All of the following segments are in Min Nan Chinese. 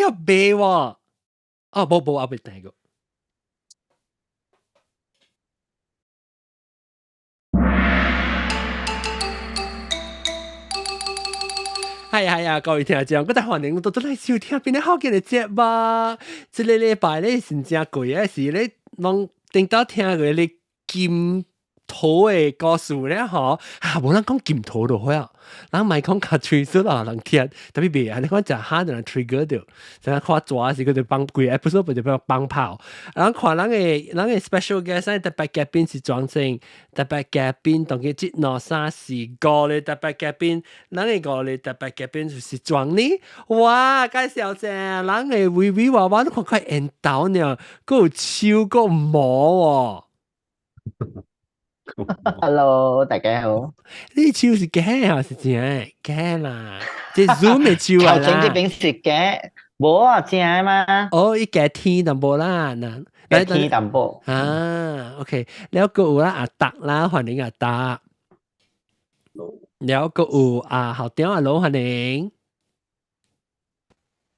呀白喎，哦，無無，我未聽過。係啊係啊，各位聽眾，我哋歡迎到倒來收聽邊個好嘅節目。這個禮拜咧是真貴啊，是咧攏頂到聽過咧金桃的故事咧吼，啊，無人講金桃就好啊，人莫講較吹出啦，人聽特別袂啊，你講食蝦就人 trigger 著，就看蛇時佢就放規 episode 就變放炮。人看人的 special guest 特別嘉賓是莊正，特別嘉賓當佢這兩三四五個特別嘉賓，人的五個特別嘉賓就是莊呢。哇，介紹者，人的微微娃娃都看快緣投呢，閣有手閣有毛哦。 Hello，大家好。你手是假還是真？假啦，這 Zoom 的手啊啦。頭前這邊是假，無啊，真的嘛。哦，伊假天淡薄啦，嗱，假天淡薄。啊，OK，了閣有啦，阿達啦，歡迎阿達。了閣有啊，校長阿老歡迎。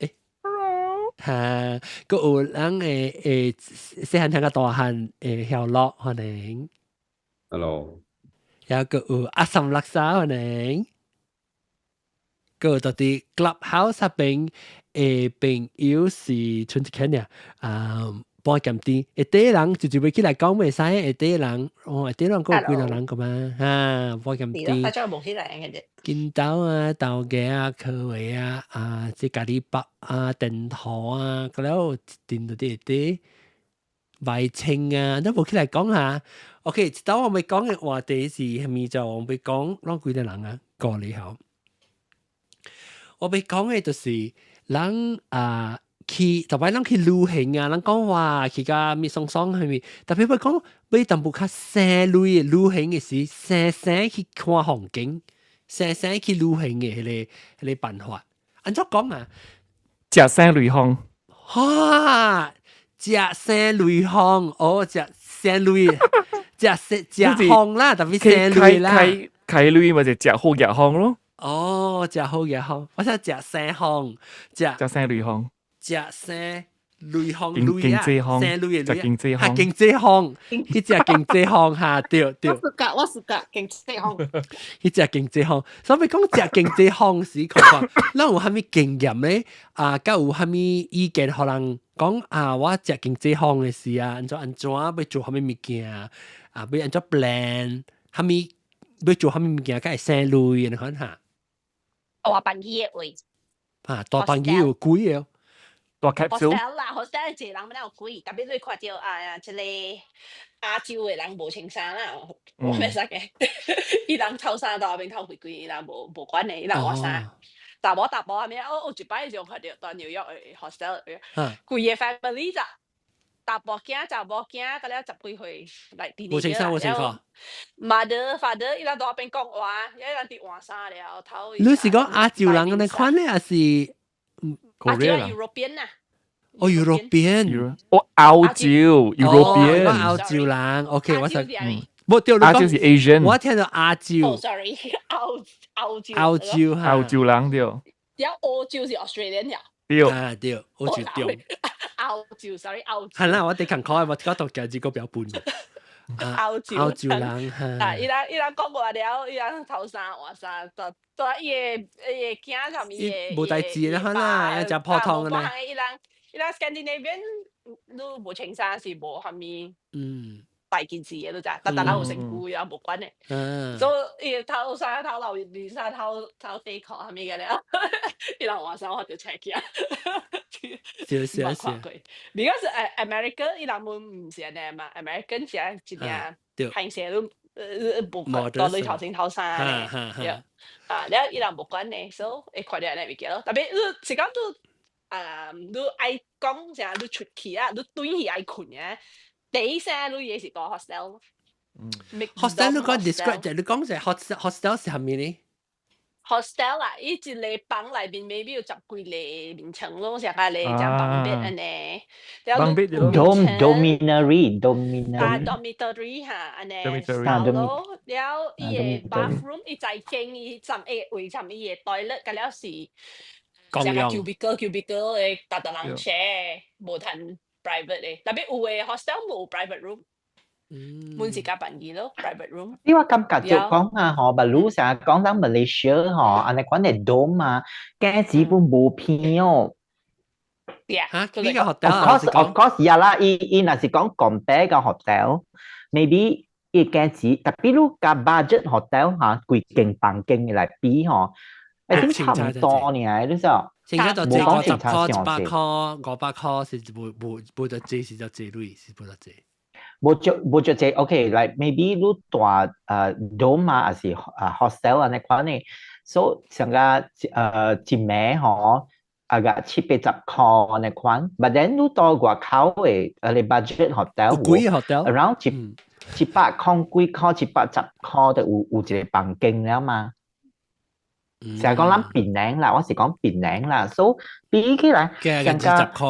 欸，Hello。哈，閣有咱的細漢聽較大漢的曉樂歡迎。 Hello，有個有阿三垃圾歡迎，閣到佇 Clubhouse 那邊的朋友是春一天爾，啊，半鹹甜，下底人就就欲起來講袂使，下底人，哦，下底人閣有幾個人個嘛，哈，半鹹甜。大家無起來嘅啫。金豆啊、豆芽啊、科威啊、啊，這咖喱包啊、電桃啊，閣了定到佇下底。外清啊，都無起來講下。OK，一道我欲講的話題是蝦米？就我欲講攏幾個人啊，過嚟吼。我欲講的就是人啊去，特別人去旅行啊，人講話去甲咪爽爽係咪？特別欲講欲淡薄較省鐳的旅行的時，省省去看風景，省省去旅行的彼個辦法。按怎講啊？食省雷風。哈！食省雷風，哦，食省雷，食省食風啦，特別省雷啦。開開雷咪就食好食風咯。哦，食好食風，我想食省風，食食省雷風，食省雷風雷啊，省雷的雷經濟風，經濟風，去食經濟風哈，對對。我是甲，我是甲經濟風。去食經濟風，所以講食經濟風時，看看，咱有啥物經驗咧？啊，佮有啥物意見，予人講啊？我食經濟風的時啊，按怎按怎欲做啥物物件啊？欲按怎 plan，啥物欲做啥物物件，較會省鐳，你看下。大班機的位。啊，大班機有貴的。大 capsule。 hostel 啦，hostel 一個人欲有貴，特別你看著啊，這個亞洲的人無穿衫啦，我袂使嘅，伊人透衫到後面透飛機，伊人無無管的，伊人換衫。查某查埔啥物啊？我有一擺就看著蹛紐約的 hostel，規個 family 就查埔囝查某囝，甲了十幾歲來佇無穿衫無穿褲。 mother father 伊人佇後邊講話，伊人佇換衫了頭。你是講亞洲人按呢款咧，還是？亞洲 European 啊？哦，European，哦，歐洲，European，歐洲人，OK，我想，無對，亞洲是 Asian，我聽到亞洲。哦，sorry，歐歐洲，歐洲，歐洲人對。了澳洲是 Australian 呀。對。啊對，澳洲對。澳洲，sorry，澳洲。係啦，我哋近看，我嗰度夾住個表本。歐洲，歐洲人，啊！伊人講話了，伊人頭衫換衫，就就伊個伊個囝啥物個，無代誌啦，啦，食普通的呢。伊人 Scandinavian 你無穿衫是無啥物大件事的，你知？逐逐人有身軀，伊人無管的。所以伊個頭衫頭流連衫頭頭底褲啥物個了，伊人換衫我就請起來。是是是。如果是American，伊人們毋是按呢嘛，American 是啊，一定平時都無管到你頭先頭衫咧，對，啊，了伊人無管呢，所以會看著按呢物件咯。特別你是講你啊，你愛講啥，你出去啊，你轉去愛睏啊，第一聲你也是蹛 hostel。 hostel 你講 describe 者，你講者 hostel 是啥物呢？ hostel 啊，伊一個房內面 maybe 有十幾個眠床咯，成個咧只 bunk bed 按呢。 bunk bed 咯。 Dormitory dormitory。啊，dormitory 哈，按呢。 dormitory。咯，了伊個 bathroom，伊在間伊浸個位浸伊個 toilet，甲了是成個共用 cubicle 的，逐逐人 share，無通 private 的。特別有的 hostel 無 private room，滿是較便宜咯，private room。你我感覺就講啊，嗬，比如成日講咱 Malaysia 嗬，按呢款的 dorm 啊，價錢本無便哦。嚇，呢個 hotel Of course，呀啦，伊伊若是講 compare 個 hotel，maybe 伊價錢，特別你共 budget hotel 嚇，規間房間來比嗬，I think 差唔多呢，你知道？成家就借50塊、100塊、500塊是無無無得借，是就借鐳，是無得借。無就無就借，OK，like maybe 你住dorm 啊，還是hostel 按呢款呢，so 上個一暝嗬。啊個七八十塊按呢款，but then 你到外口的你 budget hotel 貴 hotel around 一百空幾塊，110塊就有有一個房間了嘛。成日講咱檳城啦，我是講檳城啦，所以比起來，成個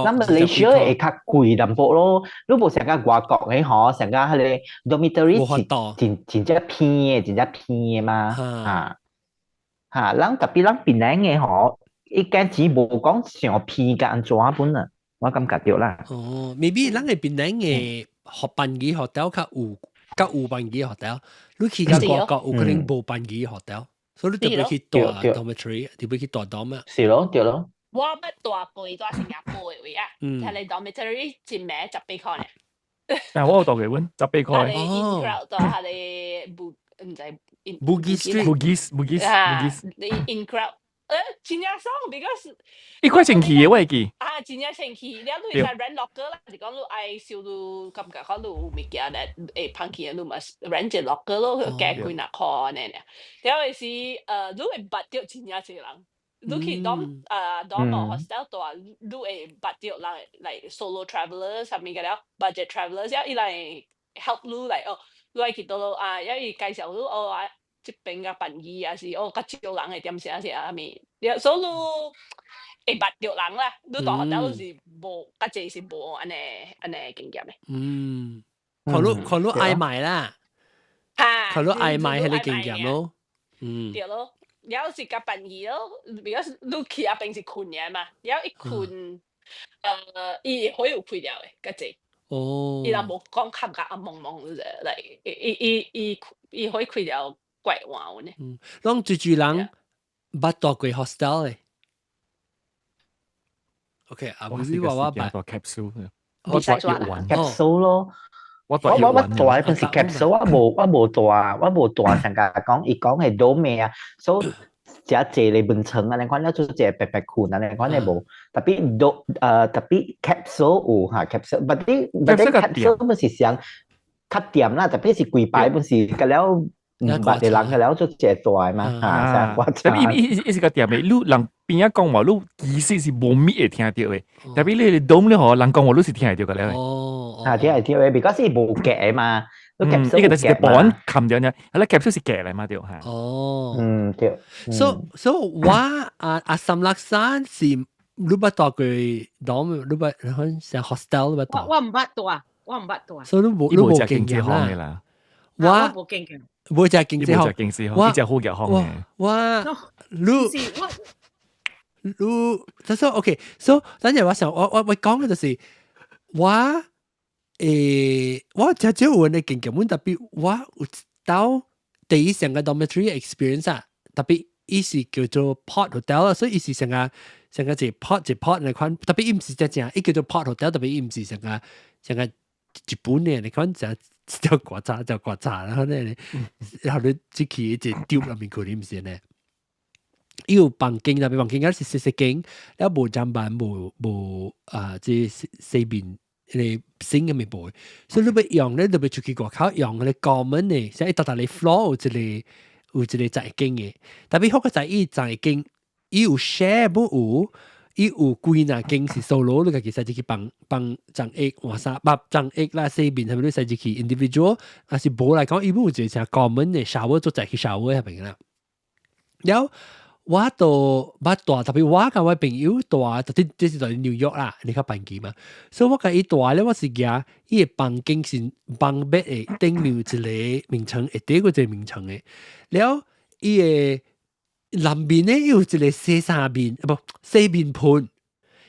咱馬來西亞會較貴淡薄咯。你無成個外國的嗬，成個彼个 dormitory 是真真正便的，真正便的嘛。嚇嚇，咱特別咱檳城的嗬，伊價錢無講上便甲按怎本啊，我感覺著啦。哦，maybe 咱的檳城的學便宜 hotel 較有便宜 hotel，你去到外國有可能無便宜 hotel。所以你特別去住 dormitory，特別去住 dorm 啊。是咯，對咯。我捌住過住新加坡的位啊，彼个 dormitory 一暝18塊呢。但我有住過阮18塊。哦。In crowd 住彼个 Bu 毋知 Bugis Street。 Bugis Bugis Bugis。你 in crowd，真正爽，because 一塊錢去的我會記。啊，真正清氣，了你會使 rent locker 啦，是講你愛收你感覺講你有物件咧會芳去，你嘛 rent 一個 locker 咯，加幾若箍按呢爾。了的是，你會捌著真正濟人，你去 dorm dorm 或 hostel 住，你會捌著人，like solo travelers 啥物個了，budget travelers，了伊來 help 你來哦，你愛去佗落啊，了伊介紹你哦啊，這邊較便宜，還是哦較少人的點啥啥啥物，了所以你會捌著人啦，你住 hotel 是無，較濟是無按呢按呢經驗的。嗯，看你看你愛買啦，看你愛買彼个經驗咯，嗯。對咯，了是較便宜咯，because 你去那邊是睏爾嘛，了一睏，伊火有開了的，較濟。伊若無講較較暗濛濛就是來，伊伊伊伊火開了怪換呢。嗯，攏住住人捌住過 hostel 的。OK，啊，不是話我捌住 capsule，我住藥丸 capsule 咯。我我我我住的本是 capsule，我無住，我無住上甲講，伊講係 dorm 啊，所以食坐咧門床按呢款了做一個白白睏按呢款的無，特別 do 特別 capsule 有哈 capsule，but 啲 but 啲 capsule 本是上較掂啦，特別是規排本是個了毋捌的人個了做一個大的嘛，嚇，成我特別伊伊伊是較掂的，你人邊仔講話，你其實是無物會聽著的，特別你 dorm 咧吼，人講話你是聽會著個了。哦，嚇，聽會著的，because 伊無隔的嘛。嗯，呢個就是保安冚掉呢，係啦，capsule 是隔來嘛對嚇。哦，嗯對。 So 我啊阿三六山是你捌住過 dorm，你捌可能像 hostel 你捌住？我毋捌住，我毋捌住。所以你無你無經驗啦。我無經驗。無食經濟行，經濟行，伊食好嘅行嘅。我你你，所以 OK，so 等陣我想我我我講嘅就是我。我真少有呢經驗，特別我有到第一上個 dormitory experience 啊，特別伊是叫做 pod hotel 啦，所以伊是成個成個一 pod 一 pod 那款，特別伊毋是真正，伊叫做 pod hotel，特別伊毋是成個成個一本的，你款就條刮擦條刮擦，然後呢，然後你只去一個丟入面去，你毋是呢？伊有房間，特別房間是細細間，了無砧板，無無啊，這洗面。個新嘅咪無，所以你欲用咧，就欲出去外口用彼個 common 的，像伊逐逐个 floor 有一個雜間的，特別好個在伊雜間，伊有 share 無有，伊有幾若間是 solo，你家己使入去幫幫張一換衫，把張一啦洗面，係咪你使入去 individual，還是無來講，伊有一個像 common 的 shower 做在去 shower 彼邊啦。了我都捌住，特別我佮我朋友住，特別這是在紐約啦，你較便宜嘛，所以我佮伊住咧，我是驚伊的房間是 bunk bed 的頂面有一個眠床，下底閣一個眠床的，了伊的南面咧有一個洗衫面，啊無洗面盆，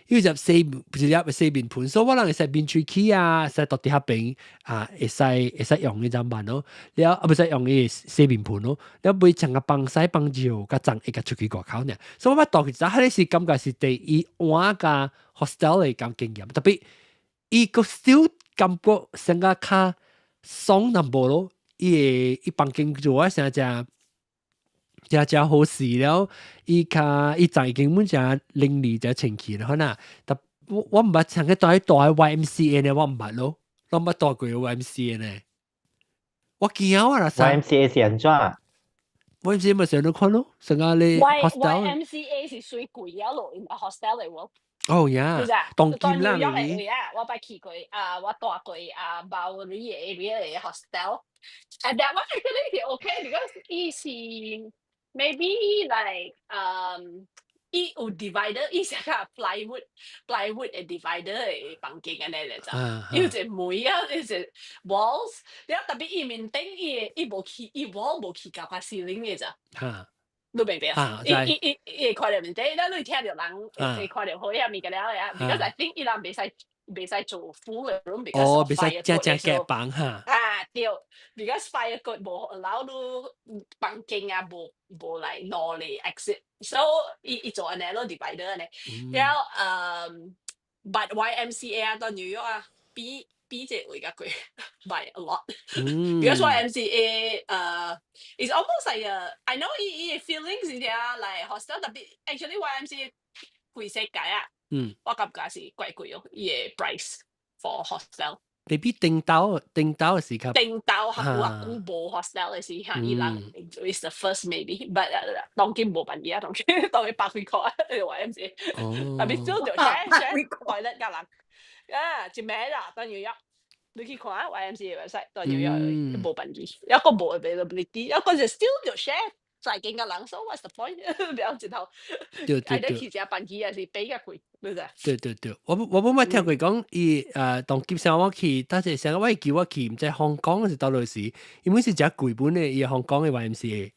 有一隻洗一粒洗面盆，所以我人會使面喙齒啊，使到佇遐邊啊，會使用呢隻辦咯。了啊，不使用伊洗面盆咯。了尾將個幫洗幫尿，佮髒會共出去外口爾。所以我捌住去，彼個是感覺是第一換共 hostel 的咁經驗，特別伊個 still 感覺成個較爽淡薄咯。伊的伊房間做我成只。誠誠好勢了，伊較伊就已經滿誠靈利誠清氣了，可能。但我毋捌曾經住喺住喺 YMCA 呢，我毋捌咯，我毋捌住過 YMCA 呢。我驚我啦 YMCA 是按怎？YMCA 咪成日看咯，成個咧 hostel。 YMCA 是最貴啊咯，hostel 嚟喎。哦呀，當今啦，咪。我捌去過啊，我住過啊，Bowery area 嘅 hostel。And that one actually okay because 伊是 maybe like 伊有 divider，伊是個 plywood 嘅 divider 嘅房間按呢咧就，伊有一個門啊，有一個 walls，了特別伊面頂伊伊無起，伊 wall 無起到較 ceiling 嘅咋。你明白啊？伊伊伊伊會看著面頂，咱你聽著人會看著好遐物件了呀。Because I think 伊人袂使做 full room，哦，袂使正正夾房哈。啊，對，because fire code 無 allow 你房間啊，無無來兩個 exit，so 伊伊做按呢咯 divider 按呢。了but YMCA 啊，到紐約啊，比這位較貴 by a lot。Because YMCA is almost like a I know 伊伊 feelings 是啲 like hostel，特別 actually YMCA 規世界啊，我感覺是怪貴哦，伊個 price for hostel。 Maybe 頂島頂島是較頂島較久啊，久無 hostel 的時，嚇伊人 is the first maybe，but 當今無辦法啊，當今當佢百幾塊 YMCA，特別少就 share share toilet 佮人，啊，一暝啦，當要你去看 YMCA website，當要要無辦法，一個無 availability，一個就 still 就 share 在間個人，so what's the point？不要一頭，對對對，去食飯去也是比較貴，對不對？對對對，我冇乜聽過講，伊當今上我去，但是上個我記我去，毋知香港是佗落時，因為是誠貴本的，伊香港的 YMCA。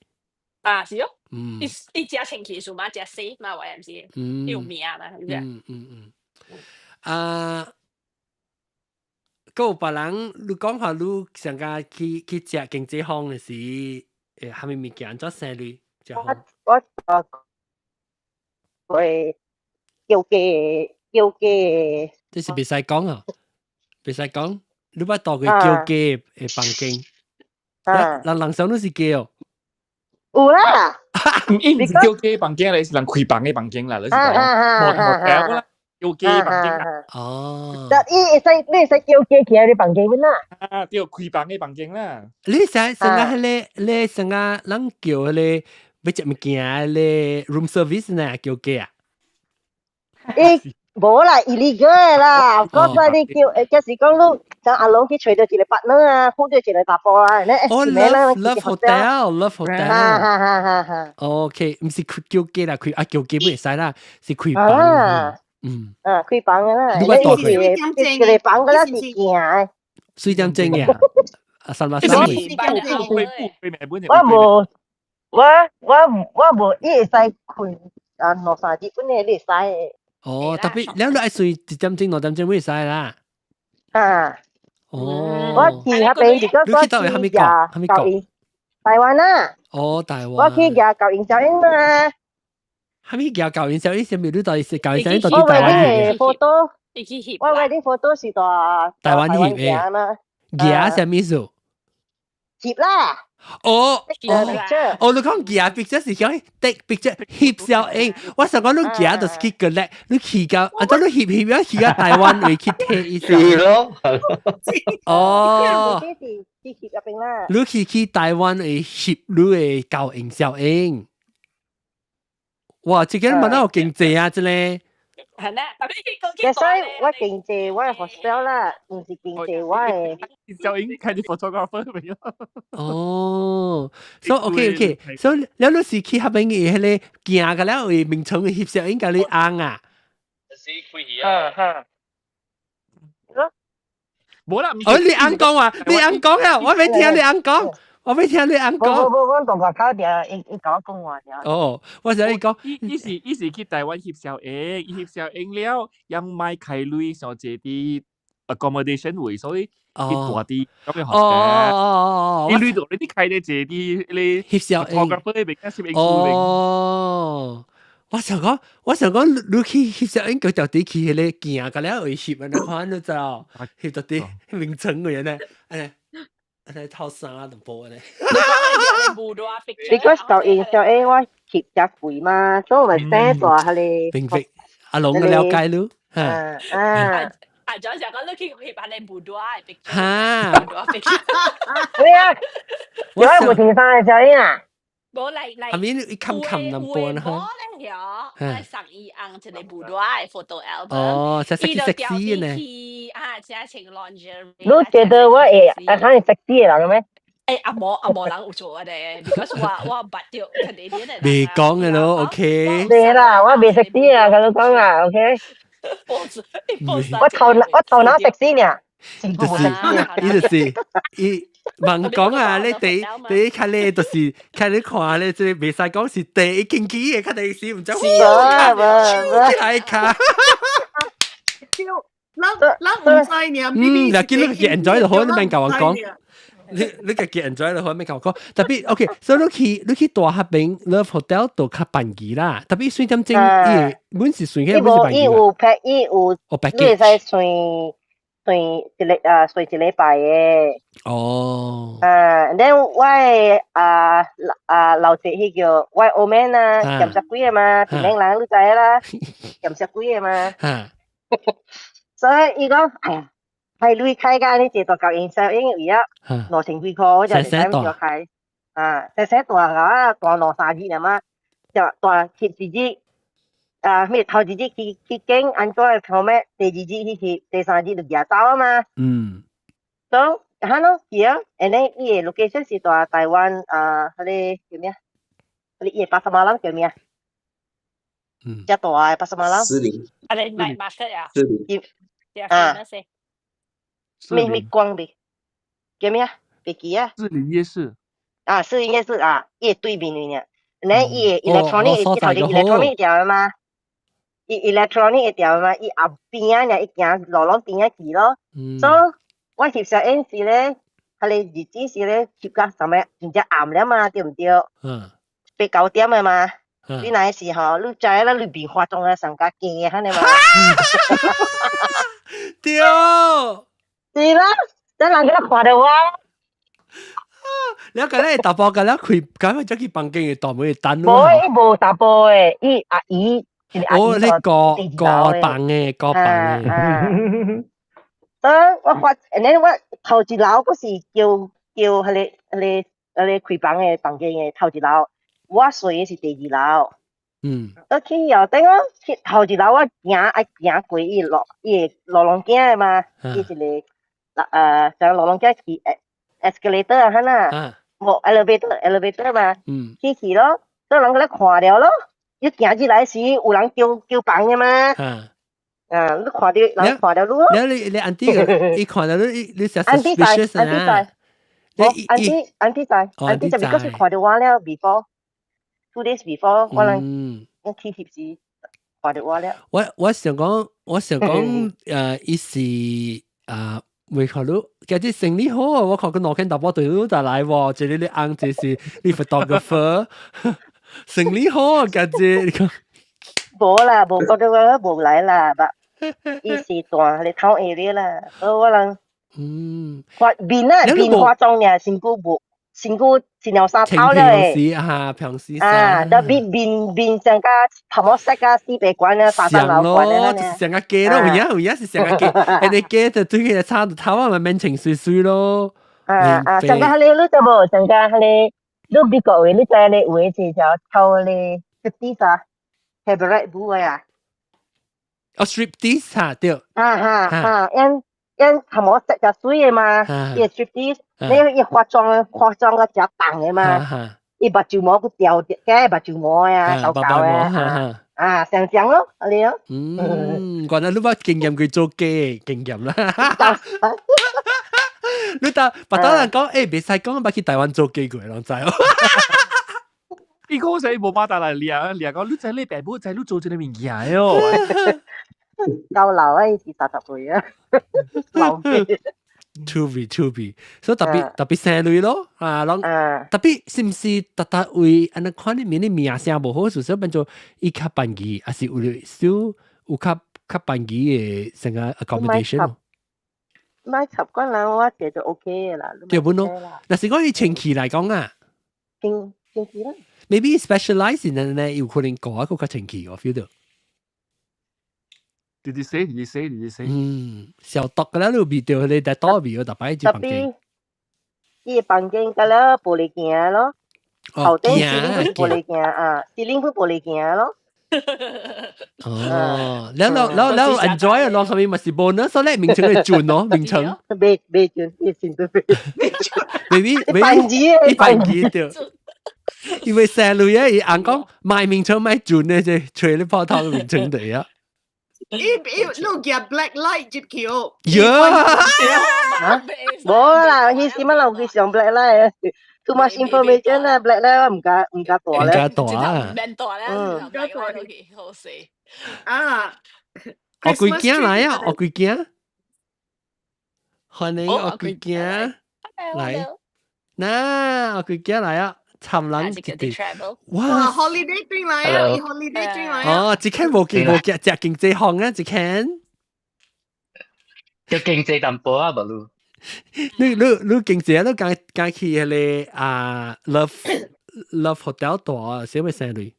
啊，是哦，伊伊誠清氣數嘛，誠細嘛 YMCA，有名嘛，是不是？嗯嗯嗯，啊。閣有別人，你講下你上個去食經濟房的時，啥物物件按怎生類？我我會叫雞叫雞。這是袂使講啊，袂使講。你捌住過叫雞的房間？人人上都是雞哦。有啦。伊毋是叫雞房間咧，是人開房的房間啦，你是講無無啦。叫雞房間啦。哦。但伊會使，你會使叫雞起來你房間啦。啊，對，開房的房間啦。你使成個彼個，你成個人叫彼個欲食物件，彼個 room service 呢叫雞啊？伊無啦，illegal 啦。我說你叫，就是講你像阿龍去揣著一個 partner 啊，碰著一個查埔啊，你哦，love love hotel，love hotel。哈哈哈哈哈。 OK，毋是叫雞啦，開啊叫雞不會使啦，是開房。嗯。啊，開房的啦。你捌住過？一個房個啦是行的。四點鐘嘅，啊三百三。我無，我我我無，伊會使睏啊兩三日本的，你會使的。哦，特別你愛睡一點鐘、兩點鐘會使啦。啊。哦。我去彼邊是講你去佗位？啥物國？啥物國？台灣啊。哦，台灣。我去舉教營效應嘛。啥物舉教營效應？啥物你到底是教營效應到底台灣去？photo，我 wedding photo 是佇台灣翕的嘛。舉啥物意思？翕啦。哦哦，哦，你講舉 picture 是講 take picture 翕相影，我想講你舉就是去 collect，你去到啊，怎你翕翕啊去到台灣會去睇一下。是咯。哦。你去台灣會翕你的教營效應。哇！這個蠻有經濟啊，真係。係咩？特別其實我經濟我的 hostel 啦，毋是經濟我的。效應開始 photographer 未啊？哦，所以 OK OK，所以你你是去彼邊嘅彼個行個了，為名稱翕相應共你紅啊？嗯嗯。無啦，哦，你紅講話，你紅講啊，我未聽你紅講，我欲聽你按無無講。無，阮同學口定伊伊共我講話爾。哦，我想你講，伊是去台灣翕相影，伊翕相影了，ยัง買開鐳上坐佇 accommodation 位，所以伊蹛佇咁樣 hostel。伊鐳度你啲開咧坐佇你翕相影。 photographer 那邊，攝影師那邊。哦，我想講，你去翕相影，佢就佇去彼个行個了會翕啊，你看你知道，翕到佇名稱個呢，按呢按呢套衫都無呢。 Because 舊應小 A 我翕遮貴嘛，所以我咪寫大彼个。明白，阿龍嘅了解咯，嚇。啊啊！啊，就想講你去翕下你 boudoir 的 picture，嚇， boudoir picture。對啊，有無穿衫的小英啊？無嚟嚟。阿面伊冚冚淡薄呢。有咧曉，送伊紅一個 boudoir 的 photo album。哦，真 sexy sexy 呢。啊，真穿 lingerie。你覺得我會啊，可能 sexy 的人咩？欸，阿無阿無人有做啊咧，because 我捌著 Canadian 的人。未講嘅咯，OK。對啦，我未 sexy 啊，跟你講啊，OK。我頭腦 sexy 呢，就是，伊就是伊問講啊，你第第一看你就是看你看咧，這袂使講是第一經濟的，較第時毋知，起來卡。咱咱毋知呢，嗯，若見你 enjoy 就好，你免共我講。你家己 enjoy 就好，免共我講。Tapi OK，所以你去大合邊 Love Hotel 都較便宜啦。Tapi 算點鐘，伊阮是算起來阮是便宜。伊有 pack，伊有，你會使算算一個啊，算一禮拜的。哦。啊，then 我的啊啊老姐彼叫我的 old man 啊，鹹濕鬼的嘛，檳城人你知啦，鹹濕鬼的嘛。所以伊講，哎呀，開鐳開甲按呢坐大舊應收，因為啊2000幾箍，我就會使叫開。啊，細細蹛啊，蹛兩三日爾嘛，就蹛翕一日，啊，咩頭一日去去見按怎的 format，第二日去翕，第三日就舉走啊嘛。所以，哈咯，是啊，and then 伊的 location 是蹛台灣啊，彼个叫咩？彼個伊的 pasar malam 叫咩？嗯。遮大的 pasar malam。士林。啊，你 night market 啊？士林。啊。咩咩光的？叫咩啊？別記啊。士林夜市。啊，士林夜市啊，伊對面呢。咧伊 electronic 伊頭前 electronic 店嘛，伊 electronic 店嘛，伊後邊啊，伊行路攏邊仔去咯。所以我翕相影時咧，彼个日子時咧翕到啥物真正暗了嘛，對毋對？八九點的嘛。你若是吼，你知影啦，你面化妝啊，上較假按呢嘛。對。是啦，等人佮看著我。你講咧查埔佮了開，敢會走去房間的大門等。無，伊無查埔的，伊阿姨。哦，你過過房的，過房的。所以我發，然後我頭一樓閣是叫叫彼个彼个彼个開房的房間的頭一樓，我睡的是第二樓。我去後頂我去頭一樓我行愛行過伊路伊个路廊仔的嘛，伊一个像路廊仔去 escalator 啊，哈呐，無 elevator elevator 嘛，去去咯，所以人佮咧看著咯，你行入來時有人叫叫房的嘛，啊，你看著人看著你咯。你你你 auntie 伊看著你你成 suspicious 啊？Auntie 在，auntie auntie 在，auntie 在，because 看著我了，before 2 days before 我人我去翕時看著我了。我想講，伊是啊。未看到，今日生理好啊！我看佢兩間查埔對你就來喎，這裡你翁這是你 photographer，生理好啊！今日你講。無啦，無 photographer 無來啦，伊是蹛咧頭 area 啦，我人化面啊面化妝爾，身軀無身軀是兩三頭了誒。啊，平時啊，但面面面上個頭毛色啊，四百關啊，三三老關啊，上個假咯，有影有影是上個假，人哋假就對佢差頭啊，咪免穿水水咯。啊啊，上個彼个你知無？上個彼個你美國話，你知咧有的是叫跳咧 striptease 啊，cabaret 舞的啊。哦，striptease 哈對。啊哈哈，因因頭毛色就水的嘛，伊 striptease，你伊化妝化妝個誠重的嘛，伊目睭毛閣掉掉，假目睭毛啊，厚厚的啊，啊，像這樣咯，按呢咯。嗯，原來你捌經驗佢做假經驗啦。你但白當人講，欸，袂使講，捌去台灣做機過，攏知哦。伊講說無馬達來掠掠講，你知你爸母知你做這个物件喲。夠老啊，伊是30歲啊，老味。 To be to be，所以特別特別生類咯，啊，攏特別是毋是特特為按呢款的面的名聲無好，所以變做伊較便宜，還是有少有較較便宜的成個 accommodation。買習慣人我覺得 OK 的啦。對不咯？若是講伊前期來講啊，前前期啦。 Maybe specialize in 呢，有可能高一個較前期，我 feel 到。直直死，直直死，直直死。嗯，小毒個啦，你味道你但多味，特擺特別，伊個房間甲了玻璃鏡咯，頭頂是玻璃鏡啊，是拎玻璃鏡咯。哦，了了了了 enjoy 咯，上面咪是 bonus，所以名稱會轉咯，名稱。未未轉，一先都未。 Maybe 一一百二對。因為細路仔伊按講買名稱買轉呢，就揣你鋪頭嘅名稱對啊。伊伊你夾 black light 入去哦。呀！無啦，彼時乜人去上 black light？Too much information 啦，black light 我唔敢唔敢大咧。唔敢大啊！免大咧，嗯，唔敢大好死。啊！我鬼驚來啊！我鬼驚，歡迎我鬼驚來，嗱，我鬼驚來啊！尋人一啲，哇！Holiday 轉來啊！Holiday 轉來啊！哦，一間無見無見，食經濟行啊，一間。叫經濟淡薄啊，無路。你你你經濟你敢敢去彼個啊 Love Love Hotel 大，啥物生類？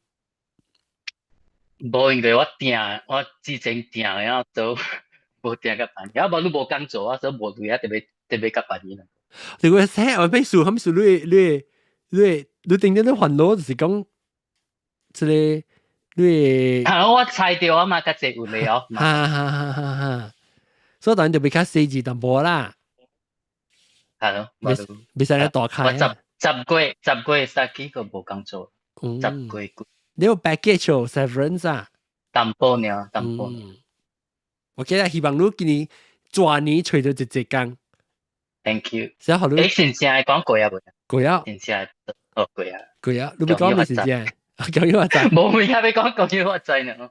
無，因為我訂，我之前訂了都無訂較便宜，啊無你無工做啊，所以無鐳啊，特別特別較便宜啦。你個寫我咩數？咩數？你你你你頂頂你煩惱就是講，這個你。啊，我猜著啊嘛，較濟有理哦。哈哈哈哈哈！所以當然就比較細緻淡薄啦。係咯，袂使咧大開。我十十個十個月起個無工做，十個月。你有 package 哦，severance 啊？淡薄爾，淡薄。我記得希望你今年全年揣著一個工。 Thank you。所以好你。欸，真正講過啊，無？過啊。真正哦，過啊。過啊，你欲講咩是正？講有話知。無物件欲講，講有話知呢。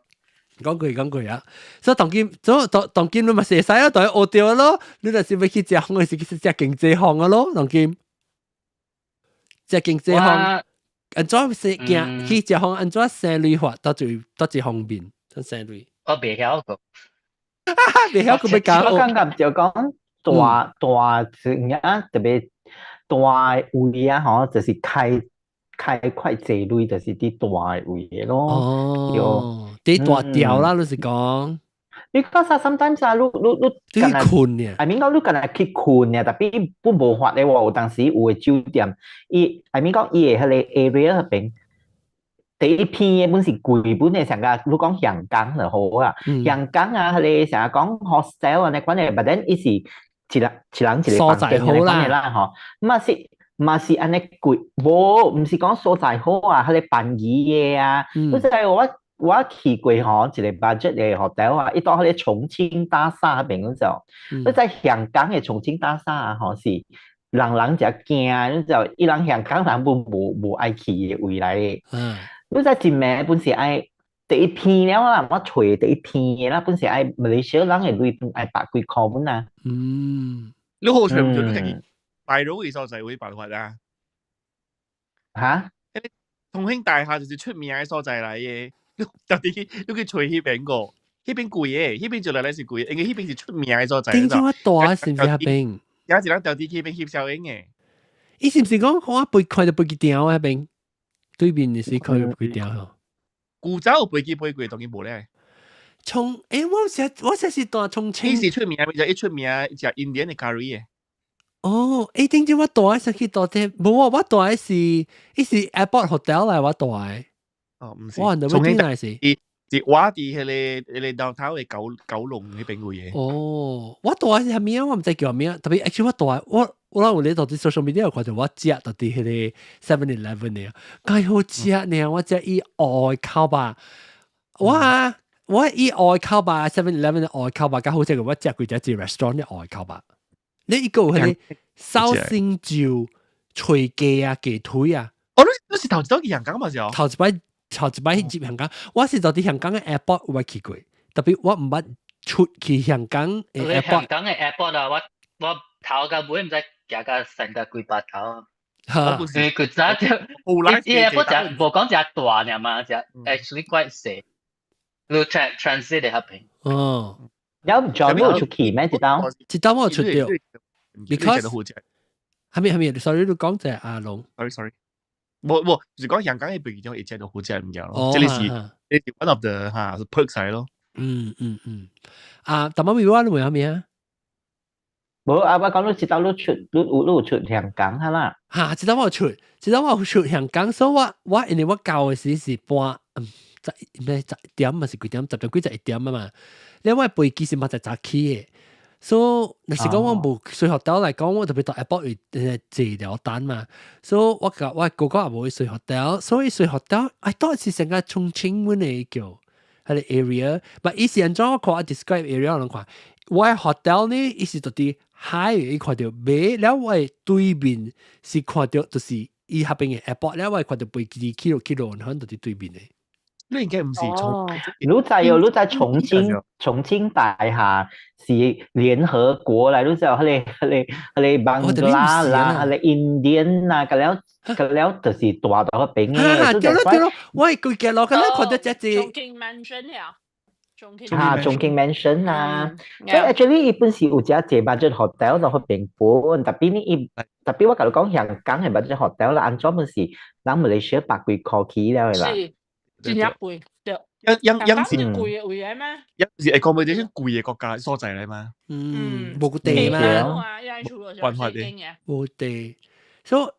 講過講過啊！所以當今，所以當當今你嘛是會使啊，對學著咯。你若是欲去食風，是去食經濟房啊咯。當今食經濟房，按怎是行去食風？按怎生類法？到最到最方便，怎生類？我袂曉個，袂曉個欲教。我感覺就講大大一影特別大位啊，吼，就是開開塊濟鐳，就是佇大位的咯。哦，佇大條啦，你是講。 Because sometimes 啊，你你你去睏呢？I mean 講你干焦去睏呢，tapi 本無法的話，有當時有的酒店，伊 I mean 講伊的彼个 area 彼邊，第一片的本是貴本的，上個你講香港就好啊，香港啊，彼个成日講 hostel 啊，那款的，but then 伊是一人一人一個房間那款的啦，吼，嘛是嘛是按呢貴，無，毋是講所在好啊，彼個便宜的啊，你知我。我去過吼一個 budget 的 hotel 啊，伊到彼個重慶大廈彼邊嗰陣，你在香港的重慶大廈啊，吼是人人誠驚，你就伊人香港人本無無愛去的位來的。你知真名本是愛第一片了啦，我揣第一片的啦，本是愛馬來西亞人的鐳本愛百幾箍本啊。你好全部就自己擺佬嘅所在會辦法啊？嚇？重慶大廈就是出名嘅所在嚟嘅。你到底你去揣彼邊個？彼邊貴嘅，彼邊就來來是貴，因為彼邊是出名嘅所在。頂種大是毋是彼邊？有一人到底去彼邊翕相嘅。伊是毋是講我飛看著飛機場彼邊？對面是看著飛機場吼。古早有飛機飛過，當然無咧。從欸，我實我實是蹛重慶。伊是出名，就一出名食印第的咖喱嘅。哦，欸，頂陣我蹛時去蹛這，無啊，我蹛是伊是 Airport Hotel 來，我蹛。哦，毋是，我重慶大是是我佇彼个彼个 downtown 的九九龍彼邊位嘅。哦，我蹛是啥物啊？我毋知叫啥物啊。特別 actually 我蹛我我有咧到佇 social media 有看著我食到佇彼个 Seven Eleven 的，介好食呢！我食伊外口吧，我啊我伊外口吧 Seven Eleven 的外口吧，較好食過我食規隻一 restaurant 的外口吧。你一個有彼个紹興酒脆雞啊，雞腿啊。哦，你是頭一擺去香港嘛是哦？頭一擺去入香港，我是就佇香港嘅 airport 有去過，特別我毋捌出去香港嘅 airport。香港嘅 airport 啊，我頭到尾毋知行到三個幾百頭。嚇！因為佢早就，伊 airport 誠無講誠大爾嘛，誠 actually quite 細。你 transit 的遐邊。哦。有唔仲有出去咩？這道？這道我有出著。Because 係咪係咪？Sorry，你講者阿龍。 Sorry，sorry。無無，就是講香港嘅飛機場會食到好食物件咯。這裡是，這是 one of the 哈是 perks 來咯。嗯嗯嗯。啊，但係我你問下咩啊？無啊！我講你這道你出，你有出香港哈啦？嚇！這道我有出，這道我有出香港，所以我因為我到嘅時是半十咩10點嘛是幾點？10點幾11點啊嘛。你我飛機是嘛就早起嘅。所以若是講我無睡 hotel 來講，我特別到 airport 會坐了單嘛。所以我甲我哥哥也無去睡 hotel，所以睡 hotel，哎，當時成個重慶阮的叫彼个 area，but 伊是按怎我看 describe area 人看，我 hotel 呢，伊是佇佇海伊看著馬，了我的對面是看著就是伊彼邊的 airport，了我會看著飛機起落起落，可能就佇對面的。你應該唔是重，你知哦？你知重慶重慶大廈是聯合國來，你知哦？彼个孟加拉啦，彼个 Indian 啊，個了個了就是大到彼邊嘅。對咯對咯，我係規個路，咁咧看到這隻。重慶 Mansion 呀，重慶啊，重慶 Mansion 啊，所以 actually 伊本是有隻隻 budget hotel 就彼邊本，特別呢伊特別我共你講香港嘅 budget hotel 啦，按怎本是人馬來西亞百幾箍起了的啦。是，真正貴，對。因因是貴的位的咩？因是 accommodation 貴的國家所在來嘛。嗯，無地嘛，辦法的，無地。所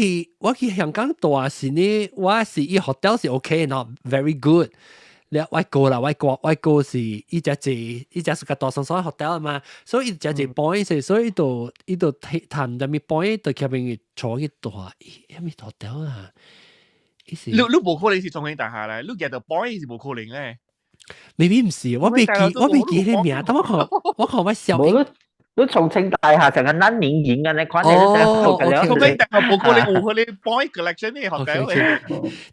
以我去香港住時呢，我是伊 hotel 是 OK，not very good。你我過啦，我過是伊只坐，伊只是個大雙雙 hotel 嘛，所以伊只坐 point，所以伊就伊就談入面 point 就前面坐去住，啥物 hotel 啊？你無可能是重慶大廈咧，你 get 到 point 是無可能咧。 maybe 毋是，我未記彼名，等我看我小。你重慶大廈成個難民營啊！你看你哦，重慶大廈無可能有彼个 point collection 的學校咧。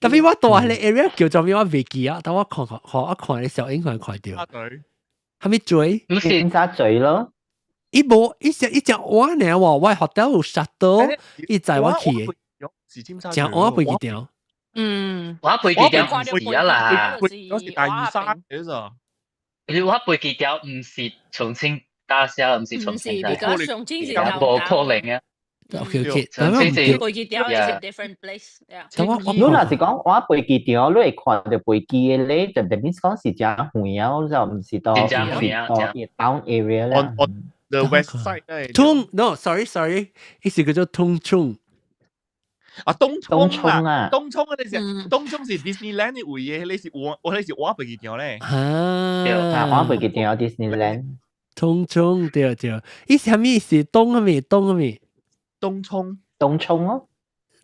特別我住彼个 area 叫做咩？我未記啊。等我看看，我看你小英看看著。對。係咪嘴？唔是尖沙咀咯。伊無，伊只伊只我呢喎，我 hotel 有 shuttle，伊載我去的。是尖沙咀。正我飛機場。我飛機場毋是啊啦，我是大嶼山嘅咋。我飛機場毋是重慶大廈，毋是重慶大廈，重慶是無可能啊。 OK，重慶是飛機場是 different place。你若是講我飛機場，你會看著飛機的咧，就等於講是誠遠啊，就毋是到是到 town area 啦。 On the west side 咧。通，no，sorry sorry，伊是叫做東涌。啊，東涌啊，東涌啊，你是東涌是 Disneyland 的位嘅，你是我你是我飛機場咧。啊，我飛機場 Disneyland。東涌對對，伊是啥物？是東啥物？東啥物？東涌。東涌哦。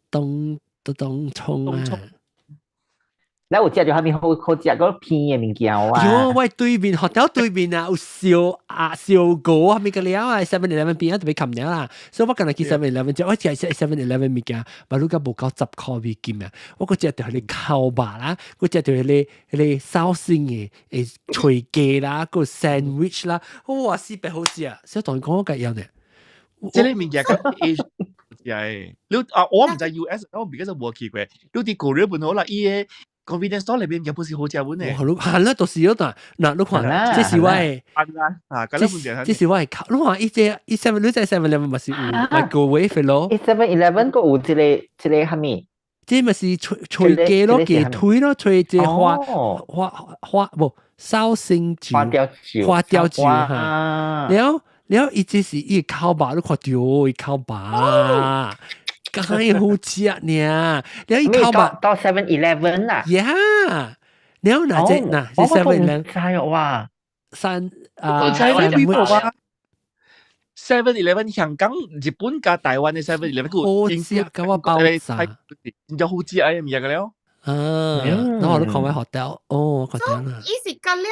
東東涌啊。你有食著啥物好好食嗰片的物件啊？喲，我對面學校對面啊，有燒啊燒鵝，啥物個了啊？7-Eleven 邊啊，特別冚了啦。所以我今日去 Seven Eleven 食，我食食 Seven Eleven 物件，嘛你個無夠10箍美金啊！我閣食著彼个烤肉啦，閣食著彼个彼个紹興的誒脆雞啦，閣 sandwich 啦，哇，四百好食啊！所以同伊講我共要呢。這个物件較 Asia 誒，你啊，我毋知 US，我唔記得無去過。你佇 Korea 本好啦，伊个 convenience store 裏邊嘅本是好食本呢。哇，你係啦，就是嗰段，嗱，你看，這是我的，啊，這是我的，你看，伊這伊 seven，你在 Seven Eleven 嘛是有 microwave 咯。伊 Seven Eleven 閣有這個啥物？這嘛是脆脆雞咯，雞腿咯，脆這花花花無紹興酒，花雕酒，花雕酒哈。了了，伊這是伊烤肉，你看著伊烤肉。梗係好食呢，了伊烤肉到 Seven Eleven 啦。 Yeah，了嗱這嗱這 Seven Eleven 知哇，三啊 Seven Eleven 香港、日本佮台灣的 Seven Eleven 好食，佮我包炸，真正好食哎，物件個了。啊，然後你看我 hotel，哦，我覺得啦。伊是隔了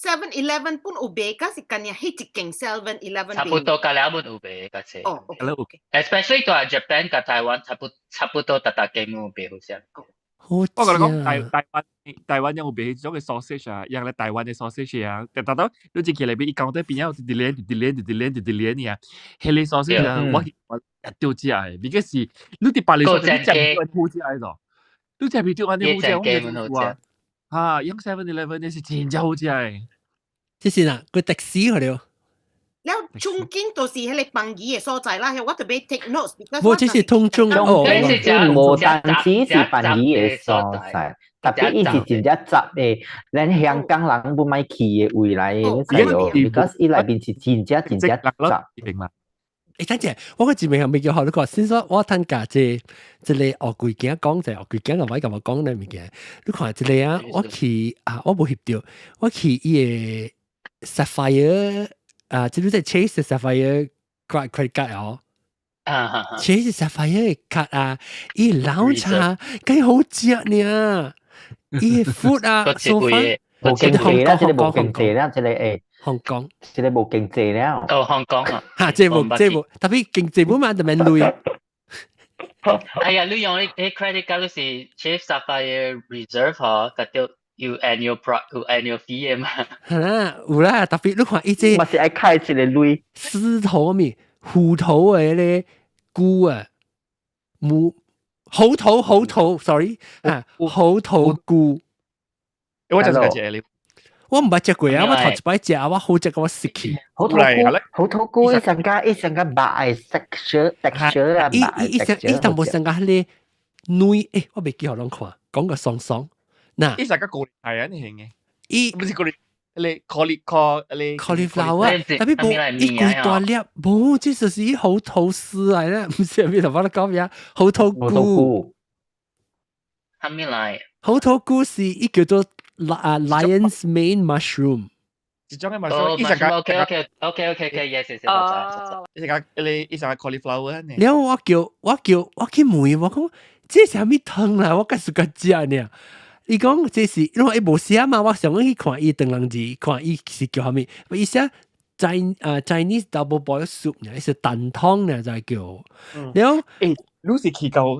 7-Eleven 本有賣，還是干爾彼一間 7-Eleven？差不多隔了本有賣，較濟。哦，OK。 Especially 到 Japan 佮台灣，差不多逐逐間有賣好像。好，我共你講，台灣有賣彼種嘅 sausage 啊，用來台灣嘅 sausage 啊，特特到你一起來邊，伊講得邊有一啲連，一啲連，一啲連，一啲連啊，彼個 sausage 啊，我一定食嘅，because 你佇別個所在你食唔到好食嘅咯，你食袂著按呢好食，我唔啊，啊，用 7-Eleven 呢是真正好食嘅。這是哪個的士去了？了中間就是彼个放魚的所在啦，我特別 take notes。無，這是通中哦，無單止是放魚的所在，特別伊是真正雜的，咱香港人不愛去的位來，你知無？because 伊內面是真正真正雜。欸，等陣，我個字明係未叫學你講，先說我趁教這個學貴囝講者，學貴囝個位共我講咧物件。你看這個啊，我去啊，我無翕著，我去伊个 Sapphire 啊，這個係 Chase Sapphire credit card 哦。Chase Sapphire 卡啊，伊老茶幾好食呢，伊 food 啊， so 無經濟啦，這個無經濟啦，這個欸。香港，這個無經濟了。哦，香港啊，嚇，這無這無，特別經濟本嘛就免鐳。哎呀，你用你 credit card 是 Chase Sapphire Reserve 嗬，佮著有 annual pro 有 annual fee 的嘛。係啦，有啦，特別你看伊這，嘛是愛開一个鐳。獅頭咪虎頭的咧菇啊，母猴頭猴頭，sorry 啊，猴頭菇。我就是個食我毋捌食過啊！我頭一擺食，我好食到我失去。猴頭菇，猴頭菇伊上加伊上加白 texture texture 啊，伊伊伊上伊淡薄上加彼个軟，欸，我袂記予攏看，講個爽爽。嗱，伊上加高係啊，你型嘅。伊毋是高麗，你 cauli cauliflower，特別無伊規大粒，無，這就是伊猴頭絲來咧，毋是咩頭髮咧講咩啊？猴頭菇。啥物來？猴頭菇是伊叫做啊 lion's mane mushroom。一種嘅 mushroom，伊上加 OK OK OK OK OK yes yes 哦，伊上加你伊上加 cauliflower 呢？了我叫我去問我講，這是啥物湯啦？我閣是閣食呢。伊講這是因為伊無寫嘛，我想講去看伊唐人字，看伊是叫啥物？伊寫 Chinese double boil soup 呢，是蛋湯呢，就叫。了，欸，你是去到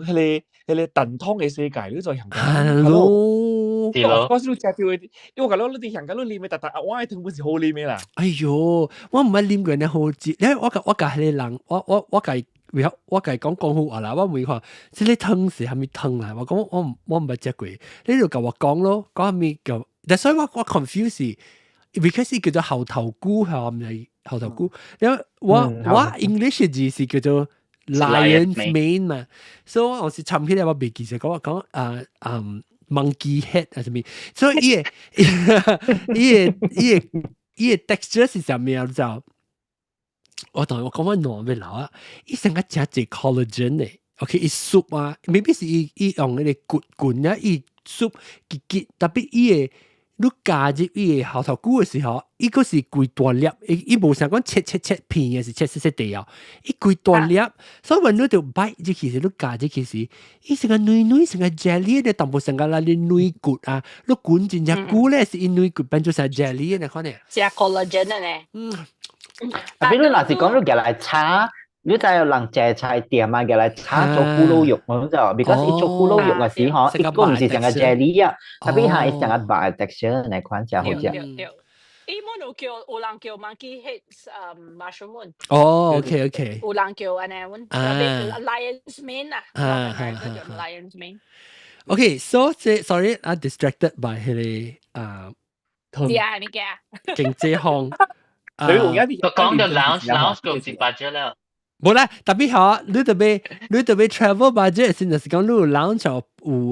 彼個蛋湯的世界，你在香港。 Hello，我是你食著的，因為我講你佇香港你啉的，逐逐我的湯本是好啉的啦。哎喲，我毋捌啉過呢好食，因為我共彼個人，我共伊講廣府話啦，我問伊看，這個湯是啥物湯啊？我講我毋捌食過，你就共我講咯，講啥物叫？但所以我 confuse，because 叫做猴頭菇係毋是猴頭菇？因為我 English 字是叫做 lion's mane 嘛，所以我是尋起來我袂記得講我講啊嗯 monkey head 啊啥物，所以伊個 texture 是啥物啊？你知道？我同我講我暖欲老啊，伊成個食一 collagen 的，OK，伊 soup 啊，maybe 是伊用彼個骨棍啊，伊 soup 結結，特別伊個你加入伊個猴頭菇的時候，伊閣是規大粒，伊無像講切切切片的，是切細細塊哦，伊規大粒，所以when 你著 bite 入去時，你加入去時，伊成個軟軟成個 jelly 的，淡薄成個咱啲軟骨啊，你滾真正久咧，是伊軟骨變做成 jelly 的款呢。食 collagen 的呢。嗯。特別你若是講你夾來炒，你知有人食菜店啊，夾來炒做咕嚕肉咁就，because 伊做咕嚕肉嘅時候，伊個毋是成個 jelly 啊，特別係伊成個白 texture 那款才好食。對對。伊滿有叫有人叫 monkey head mushroom。哦，OK OK。有人叫按呢，阮 lion's mane 啊，叫 lion's mane。 OK，so 這 sorry，啊 distracted by 彼個啊，是啊，係物件？經濟項。你有影啲講到 lounge lounge 個是 budget 了。無啦，特別好，你特別 travel budget 先就是講你有 lounge 有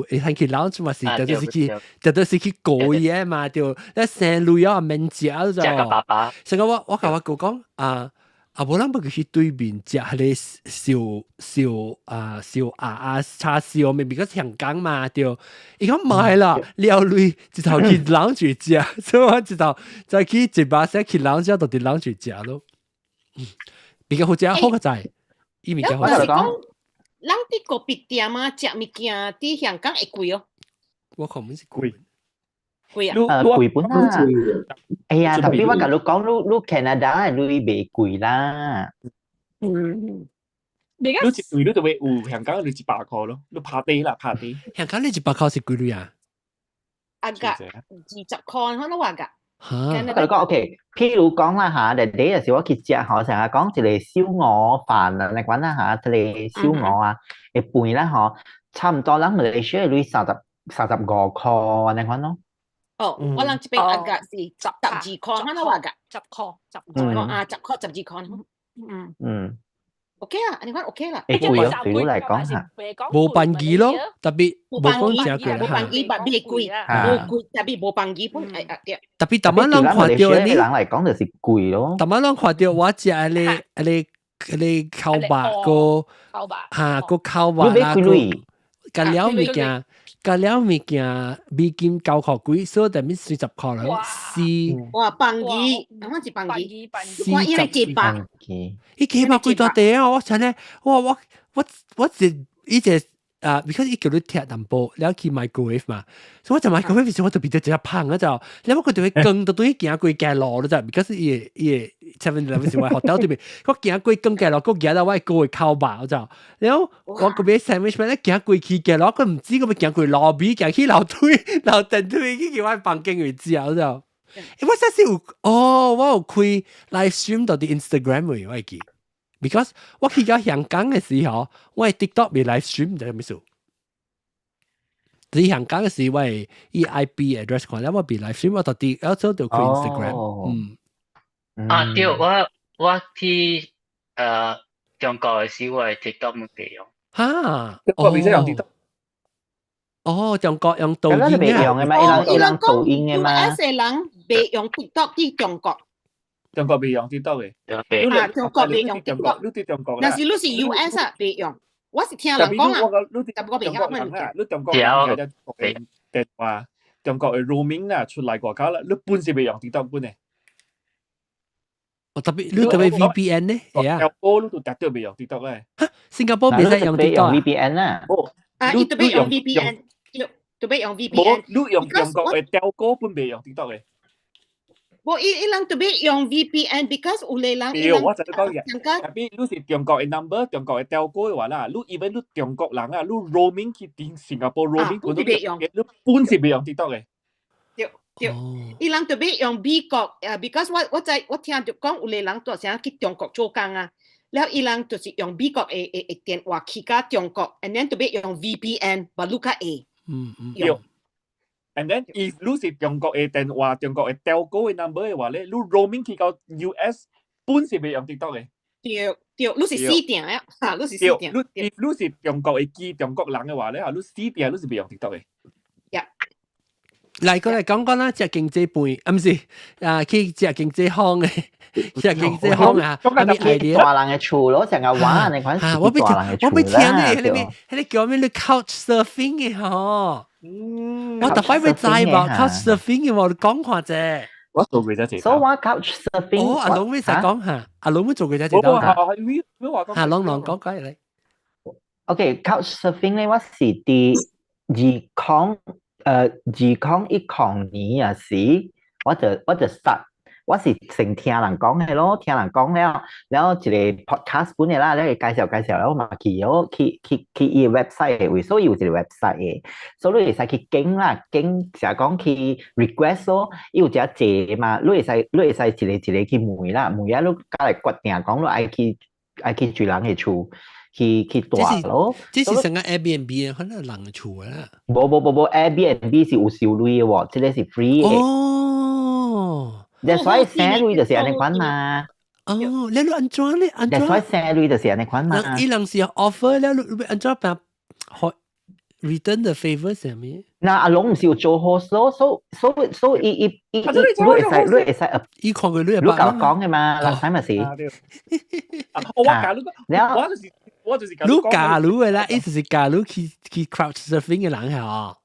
會通去 lounge 嘛是，就是去，就是去過夜嘛，對，你生鐳啊免食就。食個飽飽。成個我共我哥講啊。啊，無咱欲去對面食彼个燒燒啊燒鴨啊叉燒，咪比較香港嘛對。伊講買啦，了鐳一頭去 lounge 食，所以我一頭再去一巴先去 lounge 就佇 lounge 食咯。比較好食，好個在，伊物件好食。我是講，咱佇個別店啊，食物件佇香港會貴哦。我看唔是貴。貴啊！貴本啦。哎呀，特別我共你講，你 Canada 你袂貴啦。你一對你就會有香港你100塊咯，你拍低啦拍低。香港你100塊是幾鐳啊？啊個20塊，可能話㗎。嚇！我共你講，OK，譬如講啦嚇，你第日時我去食嗬，成日講一個燒鵝飯啊，你講啦嚇，一個燒鵝啊，會飯啦嗬，差唔多咱馬來西亞鐳35塊，你講咯。哦，我人這邊啊個是12塊，可能話㗎。10塊，10塊啊，10塊12塊。嗯。OK 啊，你講 OK 啦。會貴哦，對你來講嚇。無便宜咯，特別無講誠貴無便宜，但袂貴，無貴，特別無便宜本哎啊對。特別逐擺人看著呢，人來講就是貴咯。逐擺人看著我食彼個烤肉個，嚇個烤肉啦，個加了物件，加了物件，美金9塊幾，所以等於40塊啦。四。哇，便宜，我是便宜，我伊個幾百，伊幾百幾大地啊！我真係，我我我我一伊一啊，because 伊叫你拆淡薄，了去 microwave 嘛，所以我就 microwave 時我就變咗一隻胖啊就，了我佢就會更到對行過街路咯就，because 伊個 7-Eleven 是我 hotel 對面，我行過更街路，我行到我個烤肉就，了我個買 sandwich 咧行過去街路，我唔知佢行過路邊，行去樓梯樓電梯去叫我房間位置啊就，我真是有，哦，我有開 live stream 到佇 Instagram 位，我會記。because 我去到香港嘅時候，我係 TikTok 未 live stream 就係咩事？佇香港嘅時，我係以 IP address 看，了我未 live stream，我特啲我做到開 Instagram。嗯。啊對，我去中國嘅時，我係 TikTok 冇俾用。哈？中國未使用 TikTok。哦，中國用抖音啊？用嘅嘛，伊人伊人抖音嘅嘛。 US 嘅人袂用 TikTok 佇中國。中國袂用 TikTok 嘅。啊，中國袂用 TikTok。你佇中國若是你是 US 啊，袂用。我是聽人講啊，但我袂曉乜物件。你中國人嘅電話，中國嘅 roaming 啦，出來外口啦，你本是袂用 TikTok 本嘅。哦，特別你特別 VPN 呢？係啊。我你都特別袂用 TikTok 咧。嚇，新加坡袂使用 TikTok VPN 啊？哦，啊，伊特別用 VPN，特別用 VPN。你用中國嘅 telco 本袂用 TikTok 嘅。無伊伊人特別用 VPN，because 有個人對，我就講嘢。特別你是中國嘅 number，中國嘅 telco 嘅話啦，你 even 你中國人啊，你 roaming 去佇新加坡 roaming 本都袂用，你本是袂用 TikTok 嘅。對對，伊人特別用美國，because 我知我聽著講有個人做啥去中國做工啊，了伊人就是用美國的電話去到中國，and then 特別用 VPN，把你較會。對。And then if 你是中國嘅電話，中國嘅 telco 嘅 number 嘅話咧，你 roaming 去到 US 本是袂用 TikTok 嘅。對對，你是死定啊！嚇，你是死定。你 if 你是中國嘅機，中國人嘅話咧，嚇，你死定你是袂用 TikTok 嘅。呀。嚟過嚟講講啦，食經濟飯，啊，毋是啊，去食經濟行嘅，食經濟行啊，係咪 idea？大人嘅厝咯，成日玩你看啊，我欲我欲聽你，彼個彼個叫咩？你 couch surfing 嘅嗬。我特擺欲知無 couch surfing 嘅無，你講看者。我做過這所以我 couch surfing。哦，阿龍欲使講下，阿龍欲做過這一道。嚇，龍龍講講嚟。 OK，couch surfing 咧，我是佇2010年啊時，我就 start，我是先聽人講嘅咯，聽人講了，了一個 podcast 本嘅啦，了伊介紹介紹了，我嘛去咗去伊 website 嘅位，所以有一個 website 嘅，所以你會使去揀啦，揀成講去 request 咯，伊有遮濟嘛，你會使一個一個去問啦，問啊，你較來決定講你愛去住人嘅厝。去住咯，這是成個 Airbnb 可能人嘅厝啦。無無無無，Airbnb 是有收鐳嘅喎，這個是 free 嘅。哦，所以省鐳就是按呢款嘛。哦，你按怎咧？按怎？所以省鐳就是按呢款嘛。伊人是 offer 了，你按怎辦？return the favor 啥物？那阿龍毋是有做 host 咯，所以伊伊伊你會使伊看過你你共我講嘅嘛，老細咪是。我假如我就是你假如嘅啦，意思是假如去 couch surfing 嘅人係哦。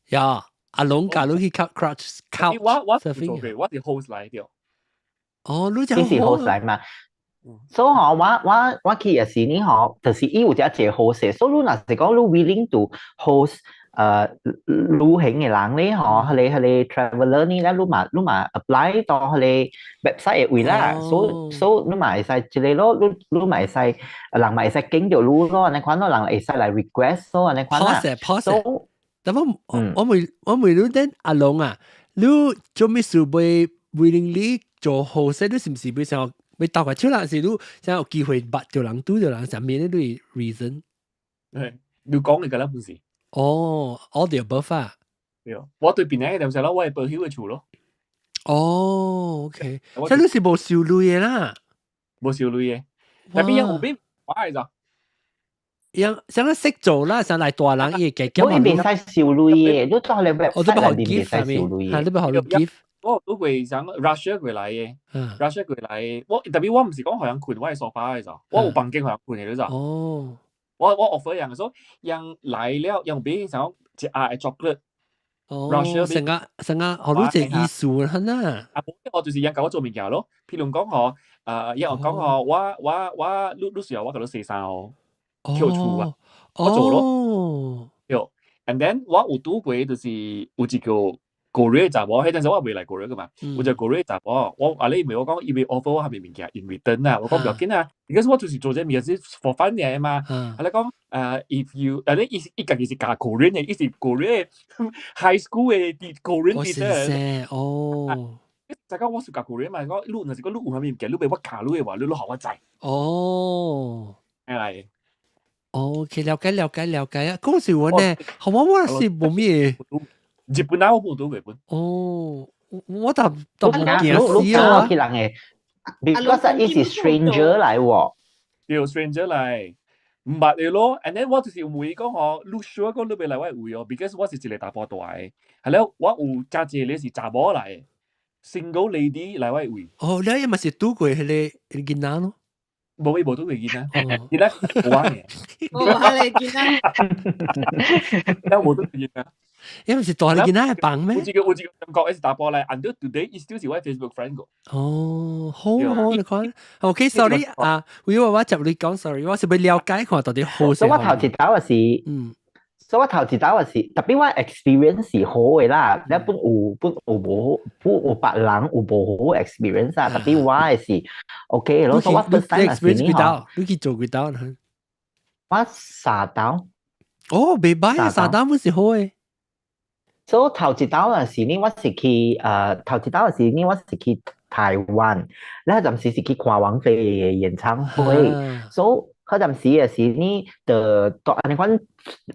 呀，阿龍假如去 couch 我 surfing，我是 host 來的。哦，你你是 host 來嘛？所以吼，我去嘅時呢吼，就是伊有一個 host，所以你若是講你 willing to host 旅行嘅人咧，嗬，彼個 traveller 呢咧，你嘛 apply 到彼個 website 嘅位啦，所以你嘛會使這個咯，你嘛會使人嘛會使經著你咯，按呢款咯，人會使來 request 咯，按呢款啦。 Pause pause。但我我問你等阿龍啊，你做咩事會 willingly 做好勢？你是毋是會想欲鬥個手啦？是你想有機會捌著人拄著人啥物咧？你 reason？係，你講嘅㗎啦，本是。哦，all the above 啊。對，我對邊個就係咯，我係保險嘅厝咯。哦，OK，即係你是無收鐳嘅啦。無收鐳嘅，但邊有邊買咋？樣想講識做啦，想來大人伊會加我伊袂使收鐳嘅，你到你我都欲予 gift 使收鐳嘅，你欲予 gift。我都會想 Russia 過來嘅，Russia 過來，我特別我毋是講予人睏我的沙發嘅咋，我有房間予人睏嘅咋。我 offer 人說，人來了，人俾想一盒嘅 chocolate。哦，成個成個好多隻意思啦，啊，我就是人共我做物件咯。譬如講嗬，伊講嗬，我你需要我共你洗衫哦，跳厝啊，我做咯。對，and then 我有拄過就是有一個 Korea 查某，彼陣時我未來 Korea 噶嘛，有一個 Korea 查某，我啊你問我講伊欲 offer 我啥物物件 in return 啊，我講不要緊啊，because 我就是做這物件是 for fun 嘅嘛。啊你講if you 啊你伊伊家己是教 Korean 嘅，伊是 Korean high school 嘅 Korean teacher。哦。就講我是教 Korean 嘛，講你若是講你有啥物物件，你欲我教你嘅話，你予我知。係。哦，OK，了解了解了解啊！講是我呢，好我我是無咩。日本啊，我冇到日本。哦，我就就冇驚死啊！人嘅，because 伊是 stranger 來喎。對，stranger 來，毋捌你咯。And then 我就是問伊講吼，你 sure 講你欲來我位哦？Because 我是一個查埔大嘅，係了，我有加一個是查某來，single lady 來我位。哦，你嘛是拄過彼個囡仔咯？無，伊無拄過囡仔，囡仔無我嘅。哦，係你囡仔。我無拄過囡仔。因為是大你囡仔係幫咩？有一個中國是查埔來，until today 伊 still 是我 Facebook friend 個。哦，好好你看，OK，sorry 啊，如果我接你講，sorry，我是欲了解看到底好。所以我頭一道是，所以我頭一道是，特別我 experience 是好嘅啦，你本有本有無本有別人有無好 experience 啊，特別我嘅是 OK 咯，所以我 first time 是你嗬，你去做幾道？我三道。哦，袂歹，三道本是好嘅。所以頭一道嘅時呢，我是去頭一道嘅時呢，我是去台灣，那陣時是去看王菲嘅演唱會，所以彼陣時嘅時呢，就就按呢款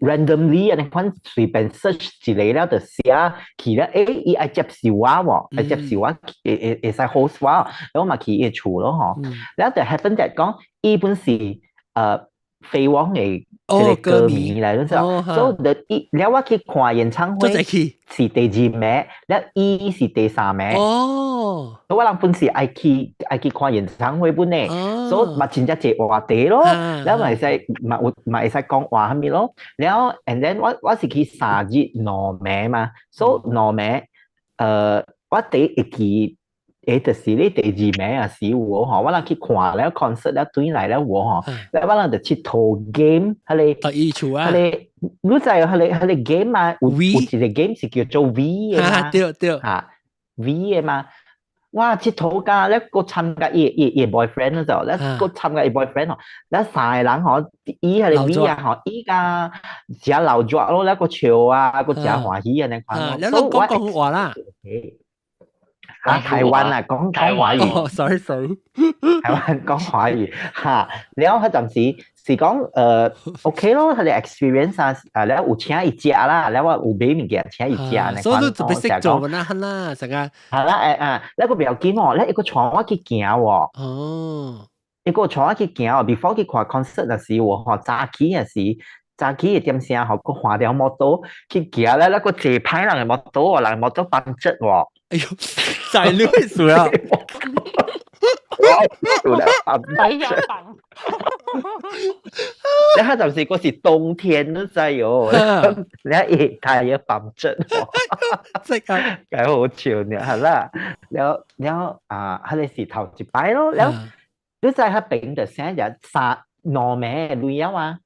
randomly 按呢款隨便 search 一個了，就寫去了，伊愛接受我喎，愛接受我，會使 host 我，然後嘛去伊厝咯吼，了就 happen 就講，伊本是飛王嘅一個歌迷來，你知道？所以就伊了我去看演唱會是第二名，了伊是第三名。我人本是愛去看演唱會本呢，所以嘛真正濟話題咯，了嘛會使嘛有嘛會使講話啥物咯。了 and then 我是去3日2暝嘛，所以2暝我第一記。就是你第二暝啊是有吼，我人去看了 concert 了轉來了有吼，了我人就𨑨迌 game，彼個第二厝啊，彼個你知彼個 game 啊，有一個 game 是叫做 Wii 嘅嘛，對對，嚇 Wii 嘅嘛，哇𨑨迌甲咧閣參加伊 boyfriend 嗰陣，咧閣參加伊 boyfriend 吼，咧三個人吼，伊彼個 Wii 啊吼，伊共食老雀咯，咧閣笑啊，閣誠歡喜按呢款咯，你攏講講話啦。啊，台灣啊，講講華語。哦，sorry sorry，台灣講華語哈。然後彼陣時是講OK 咯，彼個 experience 啊，啊，了有請伊食啦，了我有買物件請伊食呢。所以你特別識做啦，啦，成個。係啦，啊，那個不要緊哦，咧一個帶我去行喎。一個帶我去行哦，before 去看 concert 的時候，吼，早起的時。早起一點聲吼，閣換條摩托去行咧，那個坐歹人的摩托哦，人摩托崩折喎。哎呦，在你數啊！我數了哎呀，崩！你彼陣時閣是冬天，你知喲？你一太陽崩折喎，這個幾好笑呢，係啦。了了啊，彼個是頭一擺咯。了你知彼邊就成日3 2暝鐳了啊？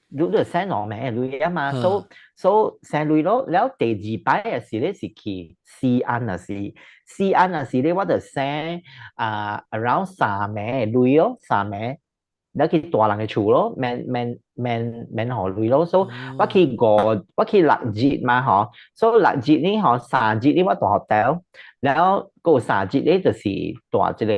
你就省兩暝鐳啊嘛，so 省鐳咯。了第二擺嘅時咧是去西安啊是，西安啊是咧我就省啊 around 三暝鐳咯，三暝。了去蹛人嘅厝咯，免免免免予鐳咯，so 我去五，我去六日嘛嗬，so 六日呢嗬，三日呢我蹛 hotel，然後閣有三日呢就是蹛這個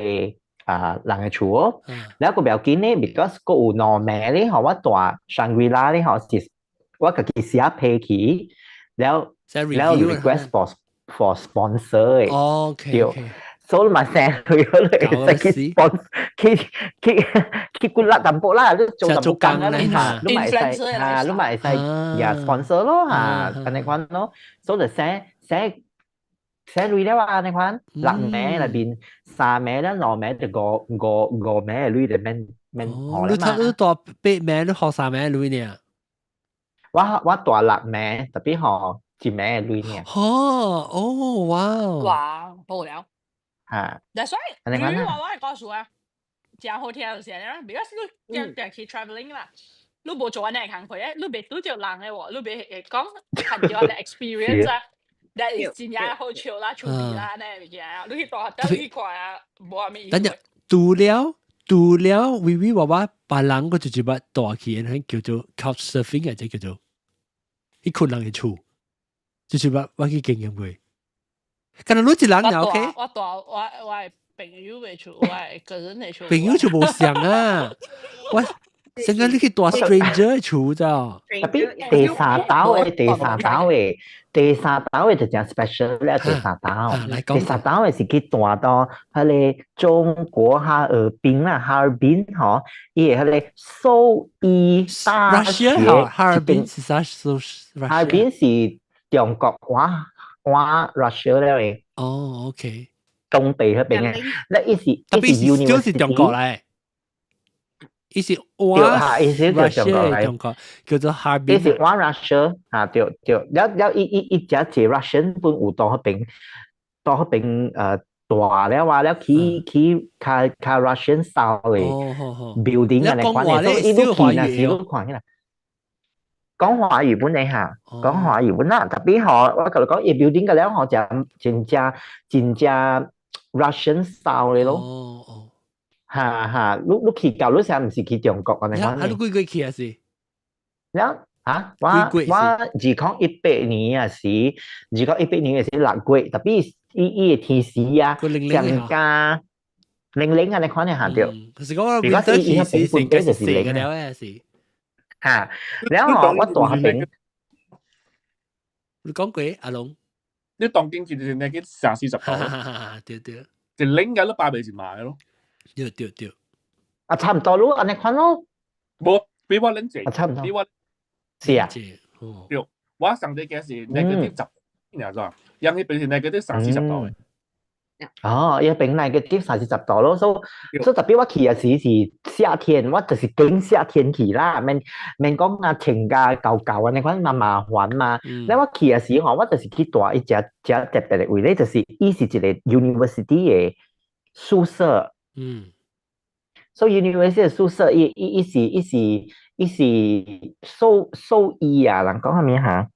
啊人嘅厝咯，然後閣不要緊呢，because 閣有兩暝呢嗬，我蹛 Shangri-La 呢嗬是，我家己寫批去，然後然後 request for sponsor 嘅，對。所以嘛省去嗰度會使去 sponsor 去去去骨力淡薄啦，你做淡薄工啊，你嘛你嘛會使啊，你嘛會使呀 sponsor 咯嚇，按呢款咯，所以就省省省鐳了啊，按呢款六暝內邊三暝啦，兩暝就五五五暝嘅鐳就免免予你啦嘛。你蹛八暝，你予三暝鐳呢？我我蹛六暝，tapi 予一暝嘅鐳呢。哦哦，哇！哇，無聊。嚇， That's why 按呢款你話我係告訴啊，真好聽就是啊，because 你定定去 travelling 啦，你無做按呢工課咧，你袂拄著人嘅喎，你袂會講看著的 experience 啊，that is 真正好笑啦、趣味啦，呢物件，你去大學你去看啊，無啥物意思。等陣除了除了微微娃娃別人個就是捌蹛去，的叫做 couch surfing 嘅，這叫做去睏人嘅厝，就是捌我去經驗過。敢若你一人就 OK。我蹛我我的朋友的厝，我的個人的厝。朋友就無相啊，我成個你去蹛 stranger 的厝咋？ Tapi 第三島的第三島的第三島的就真 special 咧，第三島，第三島的是去蹛到彼个中國哈爾濱啦，哈爾濱吼，伊的彼个獸醫大學。哈爾濱是啥？哈爾濱是中國話話 Russia 了的。哦，OK。東北彼邊的，那伊是伊是 university 是中國來。伊是哇，伊是中國來，中國叫做哈爾濱。伊是哇 Russia 啊，對對，了了伊伊伊只一 Russian 本有到彼邊，到彼邊蹛了話了去去較較 Russian style 的 building 按呢款的，所以伊你去若是你看起來。講華語本的哈，講華語本啦，tapi 吼，我共你講，伊 building 個了吼，真真正真正 Russian style 的咯。哦哦。哈哈，你你去到你啥毋是去中國按呢款。啊，你幾月去啊是？了啊，我我2018年啊是，2018年是六月，tapi 伊伊的天時啊，更加冷冷按呢款的下著。可是講如果是伊伊本本就是冷了的是。嚇，然後我蹛彼邊。你講過阿龍？你當今就是那個30-40度。對對。就冷嘅都百倍是買咯。對對對。啊，差唔多咯，按呢款咯。無，比我冷濟。啊，差唔多。比我。是啊。對，我上次嘅是那個啲十，你知道？人彼邊是那個啲30-40度的。哦，伊邊那個啲30-40度咯，所以所以 tapi 我去的時是夏天，我就是揀夏天去啦，免免講啊穿甲厚厚按呢款嘛麻煩嘛。了我去的時吼，我就是去蹛一隻隻特別的位咧，就是伊是一個 university 的宿舍。所以 university 的宿舍，伊伊伊是伊是伊是獸獸醫啊，人講啥物哈？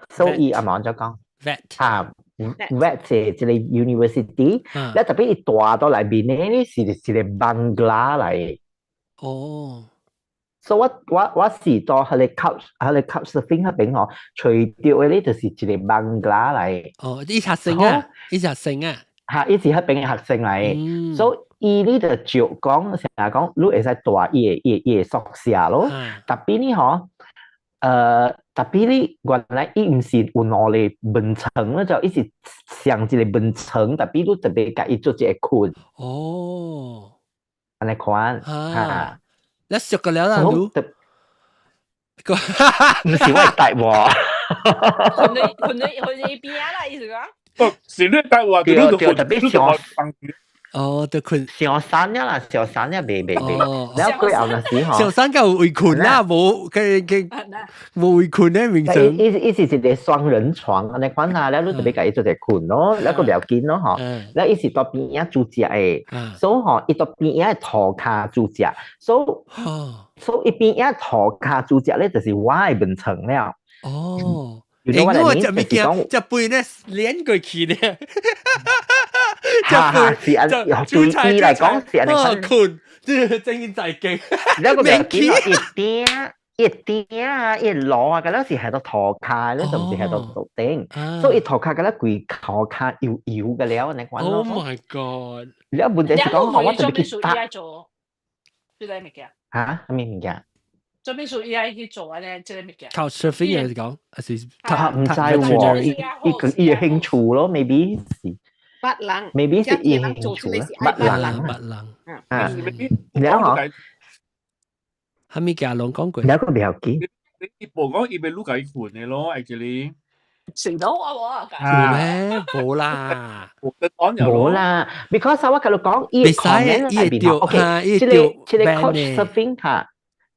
獸醫啊，嘛按怎講？ vet 啊。vet 是一個 university，了 tapi 伊蹛到內面咧是一個 bangla 來。哦。所以我我我是到彼個 couch 彼個 couch surfing 彼邊吼，揣著的咧就是一個 bangla 來。哦，伊學生啊，伊學生啊。嚇，伊是彼邊的學生來。所以伊咧就照講，成日講，你會使蹛伊的伊的伊的宿舍咯。Tapi 呢吼，tapi 呢原來伊毋是有兩個門床咯，就伊是上一個門床，tapi 你特別共伊做一個睏。哦。按呢款嚇。你熟個了啦，你。毋是我帶喎。睏你睏你睏你邊啦，意思講？哦，是你帶話，對對，特別上。哦，就困。上山啦，上山了，袂袂袂。了過後那時吼，上山夠有位困啦，無佢佢無位困咧，眠床。伊伊是一個雙人床，按呢款啊，了你就欲共伊做一困咯，了閣袂要緊咯吼。了伊是佇邊仔煮食的，所以吼，伊佇邊仔塗跤煮食，所以伊邊仔塗跤煮食咧，就是我的眠床了。哦。欸，我食物件，食飯咧連過去咧，哈哈，是按對伊來講是按呢款。困，這真應在勁。了個袂見咯，一點一點啊，一攞啊，嗰陣時係到塗跤咧，就唔是係到桌頂，所以塗跤嗰咧規塗跤油油嘅了，按呢款咯。 Oh my god！了問題是講，我特別去搭。做，這個物件。嚇？啥物物件？做咩事伊愛去做按呢？這個物件。靠 surfing 嚟講，還是？啊，毋知喎，伊伊佢伊嘅興趣咯，maybe 是。捌人，maybe 是伊興趣啦，捌人，捌人。啊，然後哈咪家攏講過，了個袂要緊。你無講伊欲愈共伊困的咯，actually。成到我無啊？有咩？無啦，無啦，because 我共你講，伊 comment 內邊，OK，這個 couch surfing 哈。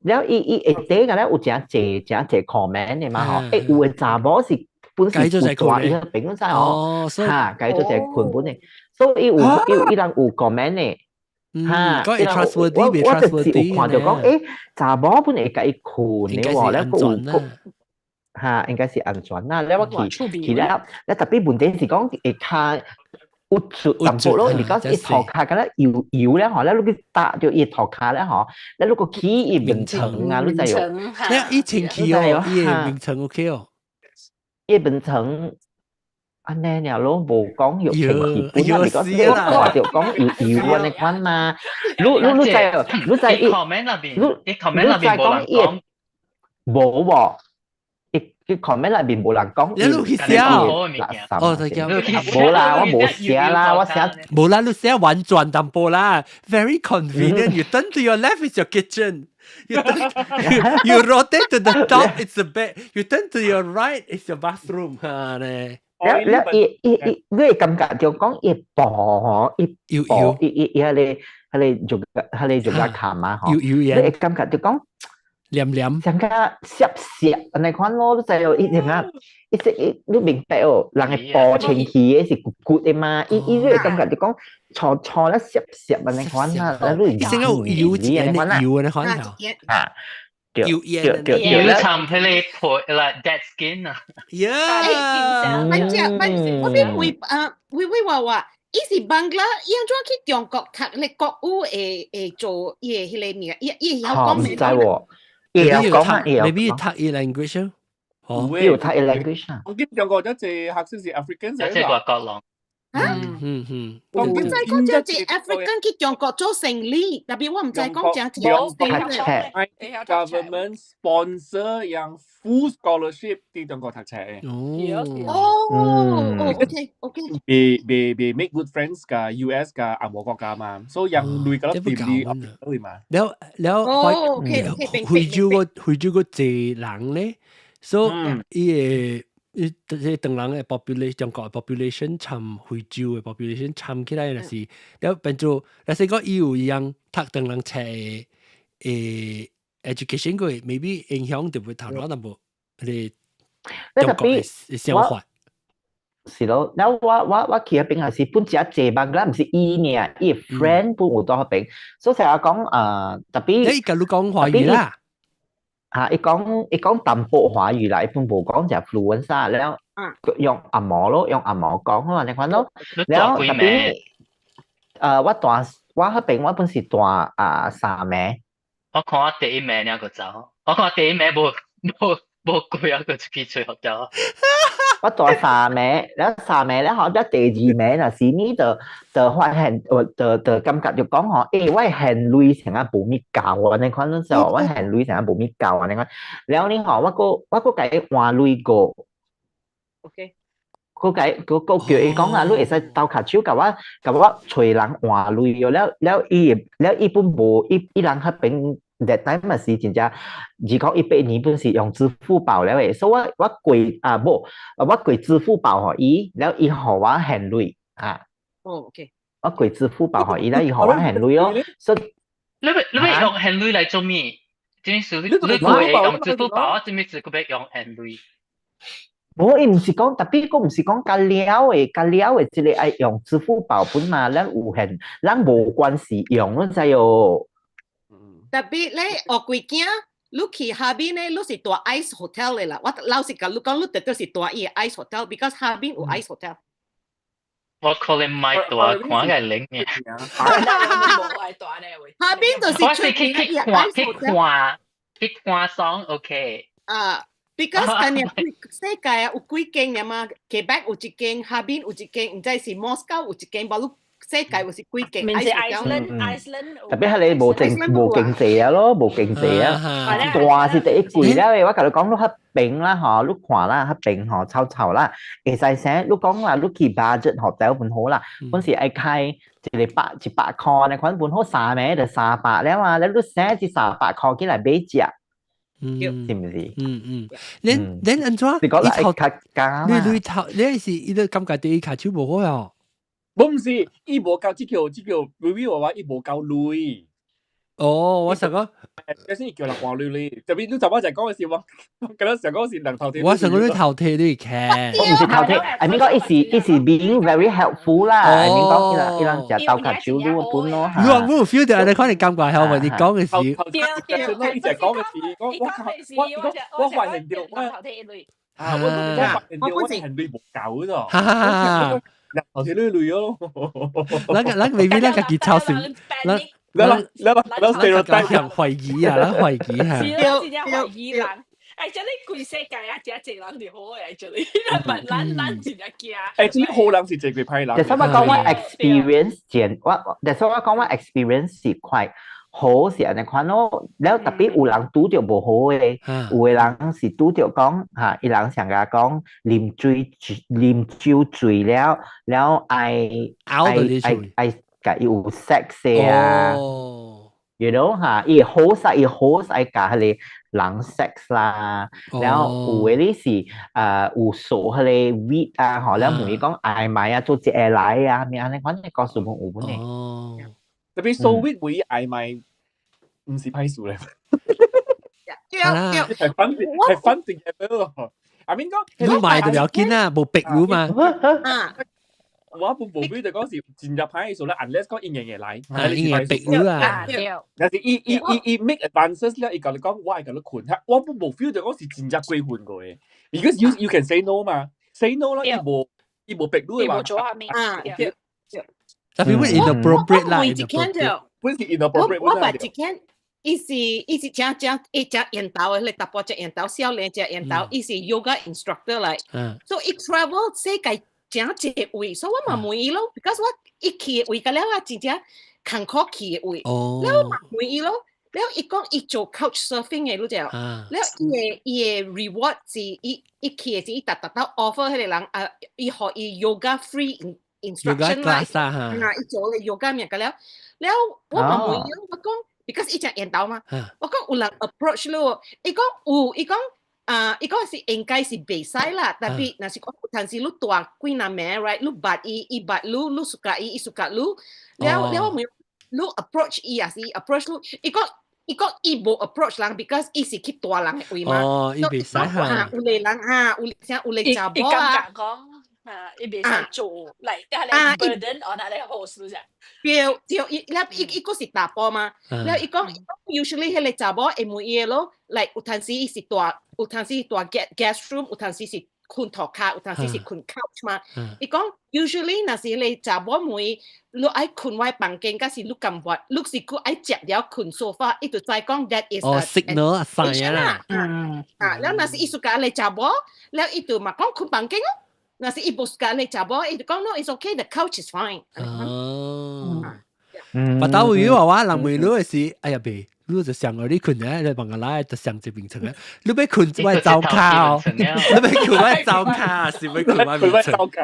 了伊伊下底個咧有誠濟誠濟 comment 的嘛吼，欸有的查某是本身有大伊彼邊仔吼，哈，共伊做一个困本的，所以伊有伊伊人有 comment 的，哈，伊人我我就是有看著講，欸，查某本會共伊困的喎，了閣有哈，應該是安全啦，了我去去了，了特別問題是講會較有出淡薄咯，你講伊塗跤敢若油油了吼，了你去搭著伊塗跤了吼，了你閣起伊眠床啊，你知無？了伊清氣哦，伊的眠床 OK 哦，伊眠床按呢爾咯，無講有清氣本啊，你講我看著講油油按呢款嘛，你你你知無？你知伊，你你你知講伊無無？伊 comment 內面無人講，你去寫哦，無啦，我無寫啦，我寫無啦，你寫婉轉淡薄啦，very convenient. You turn to your left is your kitchen. You turn, you rotate to the top, it's a bed. You turn to your right, it's your bathroom. 哈咧。了了，伊伊伊，你會感覺就講伊薄吼，伊薄，伊伊伊彼個彼個肉彼個肉仔卡嘛吼，你會感覺就講。黏黏，像較澀澀按呢款咯，你知哦？伊陣啊，伊說伊你明白哦？人的布清氣的是骨骨的嘛，伊伊你會感覺就講坐坐咧澀澀按呢款啊，你先有油按呢款啊，油按呢款啊，油煙，對油參彼個皮 like dead skin 啊，Yeah，反正反正我邊會啊，會會話話。伊是 Bangla，伊按怎去中國讀咧國語會會做伊的彼個物，伊伊會曉講毋知喎。伊會講啊，伊 maybe 讀伊 language 哦，伊有讀伊 language 啊。我見中國一隻學生是 African，一隻外國人。啊？嗯嗯。我毋知講這隻 African 去中國做生理，特別我毋知講這隻 government sponsor 用 full scholarship 佇中國讀冊。哦哦，OK OK。袂袂袂 make good friends 佮 US 佮紅毛國家嘛，所以用鐳個粒啲啲嘛。了了，哦，OK OK，非洲個濟人咧，所以伊個。伊這唐人的 population，中國的 population 參非洲的 population 參起來，若是了變做，若是講伊有伊樣讀唐人冊的 education 過，maybe 影響就會頭腦淡薄，你中國的想法。是咯，了我我我去彼邊也是本只濟班，咱毋是伊爾，伊 friend 本有佇彼邊，所以成日講特別。你共你講華語啦。嚇，伊講伊講淡薄華語啦，伊本無講就 fluent 啥，了用紅毛咯，用紅毛講啊，你看咯，了特別我住我彼邊我本是住啊三暝。我看我第一暝爾個走，我看第一暝無無無過啊，個出去揣學校。我住三暝，了三暝咧吼，了第二暝若是你就就發現，就就感覺就講吼，欸，我還鐳成啊無物夠按呢款陣時候，我還鐳成啊無物夠按呢款，了你吼，我閣我閣共伊換鐳過。 OK。閣共閣閣叫伊講啊，你會使鬥跤手共我共我揣人換鐳哦，了了伊了伊本無伊伊人彼邊。that time 嘛是真正2018年本是用支付寶了的，所以我我過啊無，我過支付寶予伊，了伊予我還鐳啊。哦，OK。我過支付寶予伊啦，伊予我現鐳咯，所以你欲用現鐳來做咩？這意思你會用支付寶，這意思佢欲用現鐳？無，伊毋是講，特別個毋是講較了的，較了的，這個愛用支付寶本嘛，咱有現，咱無關係用，你知哦。特別咧，學幾件，你去哈邊咧，你是住 ice hotel 的啦。我老實講，你講你特別是住伊個 ice hotel，because 哈邊有 ice hotel。我可能唔係住看個零嘅。哈邊就是我是去看去看爽，OK。啊，because 今日世界啊有幾間嘅嘛，Quebec 有一間，哈邊有一間，毋知是 Moscow 有一間，無你世界有是幾間？ice Iceland，Iceland。特別係你無經濟啊咯，無經濟啊，大是第一貴了的。我共你講，你較平啦吼，你看啦較平吼，臭臭啦，會使聲。你講啦，你去 budget hotel 本好啦，本是愛開一個百100箍，你看本好三暝就300了啊，你省這300箍起來買食。是毋是？嗯嗯，你按怎？你講來較加你頭你是伊都感覺對伊跤手無好哦？無毋是，伊無夠這叫這叫 review 話，伊無夠鐳。哦，我想講，有時叫人還鐳咧，特別你頭先就講嘅是我，我覺得想講是人頭鐵。我想講你頭鐵你看。我毋是頭鐵，I mean 講伊是伊是 being very helpful 啦，I mean 講伊人食鬥跤手攏本咯。你話冇 feel 到，你可能感覺係我你講嘅是。對對，伊就講嘅是，我我我發現到我頭鐵鐳。啊，我發現到我係鐳無夠咗。頭鐵鐳鐳咯。咱 maybe 咱家己操心，咱。你啦你啦你咱懷疑啊，咱懷疑嚇。是咯，真正懷疑人。哎，這裡規世界啊，真濟人就好誒，這裡，咱真正驚。哎，這裡好人是這個歹人。但是我講我 experience 見，我但是我講我 experience 是快好是按呢款咯，了特別有人拄著無好的，有的人是拄著講嚇，伊人上共講啉水啉酒醉了，了愛愛愛愛。共伊有 sex 啊，you know 嚇，伊好勢伊好勢共彼个人 sex 啦，然後有的你是有數彼个 weed 啊，吼，了問伊講愛買啊，做一個來啊，咩按呢款的故事攏有本的。哦，特別數 weed 會愛買，毋是歹事咧。對對，係反正嘅咯。阿明講，你買就了緊啊，無逼你嘛。啊。我本無表就講是進入歹數咧，unless 講伊硬硬來，硬硬逼你啊。但是伊伊伊伊 make advances 咧，伊共你講我會共你睏，我本無 feel 就講是真正過分過的。Because you can say no 嘛，say no 啦，伊無逼你嘛。伊無做下面。啊，對。特別會 inappropriate 啦，inappropriate。本是 inappropriate。我捌一間，伊是正正伊食緣投的，彼個查埔食緣投，少年食緣投，伊是 yoga instructor 來，所以伊 travel 世界真濟位，所以我嘛問伊咯，because 我一去的位，甲了我真正艱苦去的位，了我嘛問伊咯，了伊講伊做 couch surfing 的，你知無？了伊的 reward 是伊伊去的是伊逐逐到 offer 彼個人啊，伊予伊 yoga free instruction 啦，啊，伊做咧 yoga 物個了，了我嘛問伊，我講，because 伊食緣投嘛，我講有人 approach 你，伊講有，伊講。啊，伊講是應該是袂使啦，特別若是講有陣時你蹛幾若暝，right？你捌伊，伊捌你，你 suka 伊，伊 suka 你，了了我問你 approach 伊，也是 approach 你，伊講伊無 approach 人，because 伊是去蹛人的位嘛。哦，伊袂使嚇。有個人啊，有啥有個查某啊。講啊，伊袂使做嚟，啊，burden on 那個 host 啫。對對，伊了伊伊閣是查埔嘛，了伊講 usually 彼個查某會問伊的咯，like 有陣時伊是蹛，有陣時蹛 guest room，有陣時是睏塗跤，有陣時是睏 couch 嘛。伊講 usually 若是彼個查某問伊，你愛睏我房間，抑是你甘願，你是閣愛接了睏 sofa，伊就知講 that is 哦 signal 啊，sign 啦。啊，了若是伊 suka 彼個查某，了伊就嘛講睏房間哦。若是伊無 suka 彼個查某，伊就講 no it's okay the couch is fine。哦。把刀魚話話人問你的是，哎呀別，你就上你睏咧，你房間來就上這邊床咧，你欲睏我灶跤，你欲睏我灶跤，是欲睏我邊床？灶跤。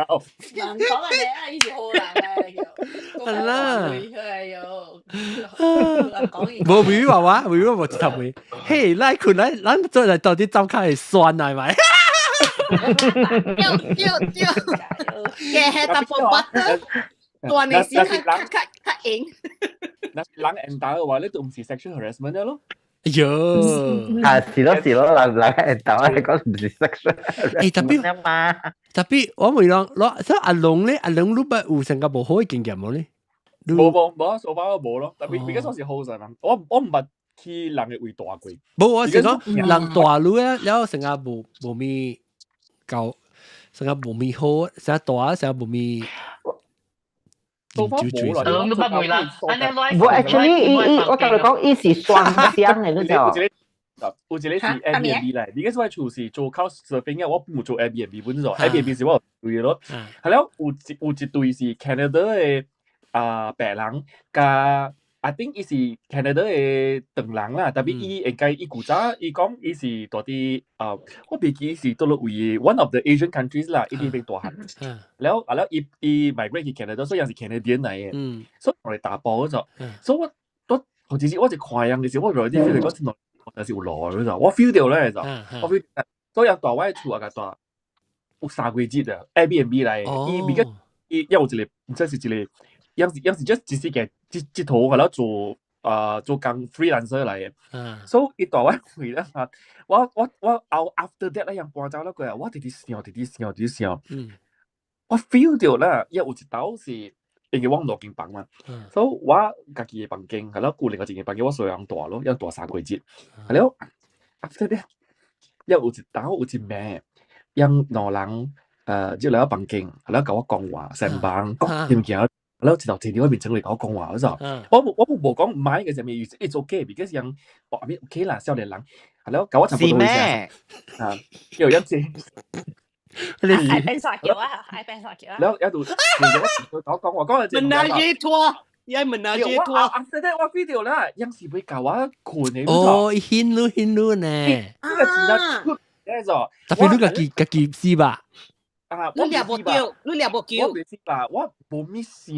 人講嘅啊，伊是好人嚟，係啦。哎呦，無魚話話，魚話無一頭尾，嘿，來睏來，咱做來到底灶跤會酸係咪？對對對，加彼淡薄 butter。大嘅時較較較較型。若是人緣投嘅話，你就毋是 sexual harassment 咯。哎喲，啊，是咯是咯，人人緣投你講毋是 sexual 欸，特別嘛，特別我問講，攞所以阿龍咧，阿龍你捌有成個無好嘅經驗無咧？無無無，so far 我無咯。特別 because 我是 host 嘛，我毋捌去人嘅位蹛過。無，我是講人蹛你啊，了成個無無咪夠，成個無咪好，成個蹛成個無咪。 so far 無啦。阿龍都捌會啦，按呢無 actually 伊伊我共你講，伊是雙向嘅，你知有一個有一個是 Airbnb 嚟，because 我厝是做 couch surfing 嘅，我冇做 Airbnb 本身，Airbnb 是我對咯。係了，有一對是 Canada 嘅啊白人，佮 I think 伊是 Canada 嘅唐人啦，特別伊應該伊古早伊講伊是蹛佇啊，我袂記是佗落位 one of the Asian countries 啦，伊佇邊大漢。了啊了，伊伊 migrate 去 Canada，所以是 Canadian 嚟嘅。所以我哋打波嗰陣，所以我我好似我一看人嘅時，我就啲 feel 到講真就是有路嗰陣，我 feel 到咧就，我 feel，所以蹛我嘅厝啊，共蹛有3個月啊，Airbnb 嚟，伊比較伊有一個，毋知是一個，樣是 just 只是個這這套個了做啊做工 freelancer 嚟嘅，所以伊蹛我回啦，我我我後 after that 咧，人搬走了過，我直直想，直直想，直直想，我 feel 到啦，伊有一道是因為我兩間房嘛，所以我家己嘅房間，係咯，有另外一間房間我所人蹛咯，要蹛3個月，係了，after that，有一道有一暝，人兩人入來我房間，係了，共我講話，上房講物件，然後一頭坐佇我面前嚟共我講話，我就我我無講毋買嘅啥物意思，it's okay，because 人哦，I mean OK 啦，少年人，係了，共我差不多是咩？啊，叫一隻。你愛變煞橋啊！愛變煞橋啊！然後一度，我講話講問阿爺拖，也問阿爺拖。 After that 我 feel 到啦，有時會教我困嘅。哦，顯露顯露呢？呢個真係呢個。特別你家己家己是吧？啊，你掠無到，你掠無叫。我袂是吧？我無咪想。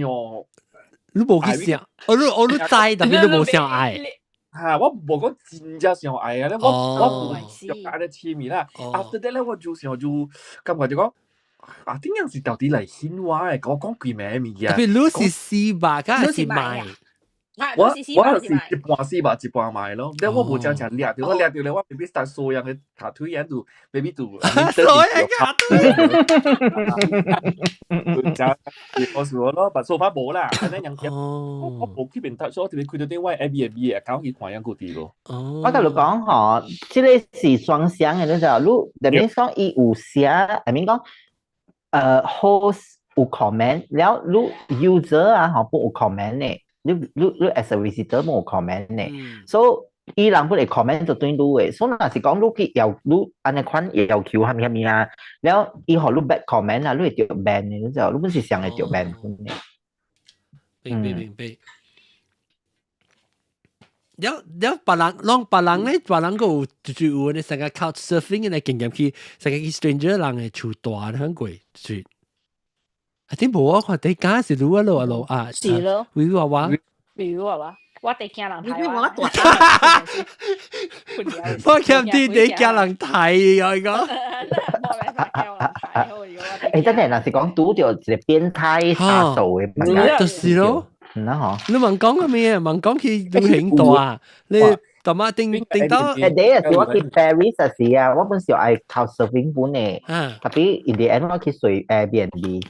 你無去想，我你我你知，特別你無想愛。嚇！我無講真正想愛啊！我我無想愛咧痴迷啦。After that 咧，我就想就感覺就講，啊，點樣是到底嚟顯我嘅？我講幾名物件。特別你是四百，梗係是賣。我我是一半400，一半賣咯。但我無真正掠著，我掠著咧，我 maybe start 所樣嘅卡腿眼就 maybe 就。所樣卡腿。就我說咯，但 so far 無啦。按呢樣我我無去邊睇，所以我特別開到電話 Airbnb account 去看樣個啲咯。我同你講嗬，這個是雙向嘅，你就你特別講伊有寫，I mean 講，host 有 comment，了你 user 啊，嗬，不有 comment 嘅。你你你 as a visitor 無 comment 嘅，所以伊人不會 comment 就對你嘅，所以若是講你去要你按呢款要求蝦米蝦米啊，了伊予你 bad comment 啊，你會著 ban 嘅，你知道，你本是想會著 ban 嘅。明白明白。了了，別人攏別人咧，別人個有就有呢成個 couch surfing 嘅經驗去，成個去 stranger 人嘅厝蹛很過，是。啊，點無我看第間是愈啊路啊路啊，是咯，維維娃娃，維維娃娃，我第驚人睇我我欠啲你驚人睇啊！個，誒，真係，若是講拄著一個變態殺手嘅物件，就是咯。嗯啦嗬，你問講個咩？問講去旅行蹛，你大媽頂頂到。誒，第一是我去 Paris 時啊，我本時愛 couch surfing 本嘅，特別 in the end 我去睡 Airbnb。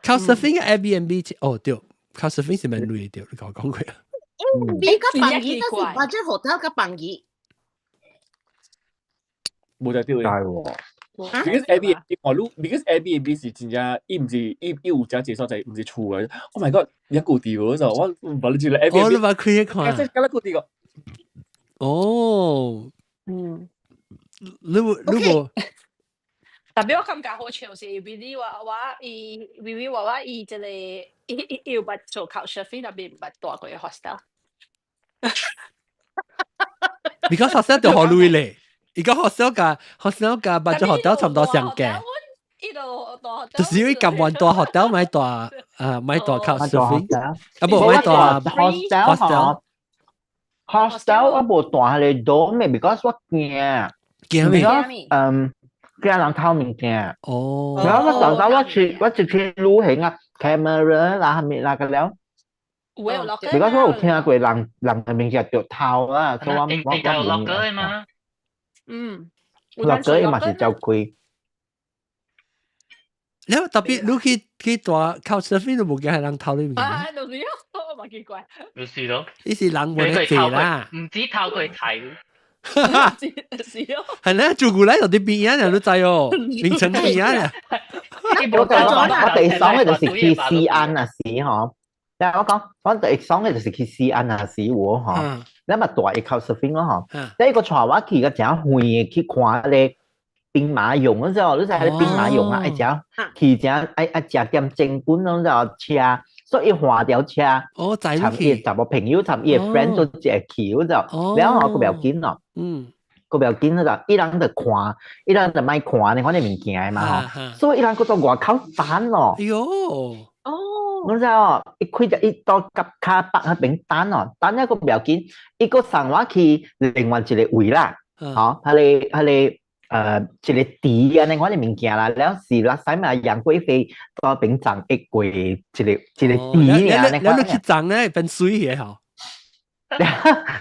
couch surfing 嘅 Airbnb 哦對，couch surfing 是免鐳對，你共我講過啊。比較便宜，但是 budget hotel 較便宜。無就對嘅。係喎。 Because Airbnb 我你 because Airbnb 是真正，伊毋是伊伊有真濟所在，毋是厝嘅。Oh my god，一個地嗰陣，我無你住咧 Airbnb。我你捌開看。即係嗰個地個。哦。你無你無。特別我感覺好笑是 Willie 話我伊 Willie 話我伊這個伊伊伊有捌做 couch surfing，特別毋捌蹛過 hostel。 Because hostel 就好鐳咧，伊個 hostel 佮 hostel 佮 budget hotel 差不多相價。就是因為甘願蹛 hotel 莫蹛啊，莫蹛 couch surfing，啊無莫蹛 hostel hostel 我無蹛彼個 dorm 嘅，because 我驚。驚咩？嗯，驚人偷物件。哦。然後我上晝我去我一去旅行啊， camera 啦，係咪啦個了？有有 locker。你講我有聽過人人嘅物件著偷啦，所以我我我有 locker 嘛？嗯，locker 伊嘛是照開。你特別你去去大 couch surfing 都無見係人偷你物件。啊，就是咯，嘛奇怪。就是咯。伊是人無咧坐啦。唔止偷佢睇。是咯。係咧，做過來就啲邊啊，你知哦，凌晨邊啊。我我第爽嘅就是去西安啊時嗬，但係我講我第爽嘅就是去西安啊時我嗬，你咪大一 couch surfing 咯嗬，你一個帶我去個真遠嘅去看咧兵馬俑嗰陣，你知係兵馬俑啊，愛食去食愛愛食點精本攏就車，所以換條車，哦，參伊查某朋友參伊 friend 做一個去嗰就，然後我個不要緊咯，個不要緊嗰就，伊人就看，伊人就莫看你看你物件嘛吼，所以伊人閣到外口等咯。哎喲，哦，我知哦，伊開只伊到夾卡北嗰邊等咯，等一個不要緊，伊閣送我去另外一個位啦，吼，彼個彼個。一個池啊，你看啲物件啦，了是拉使嘛楊貴妃到邊站一過一個一個池啊，你你去站咧變水嘅吼？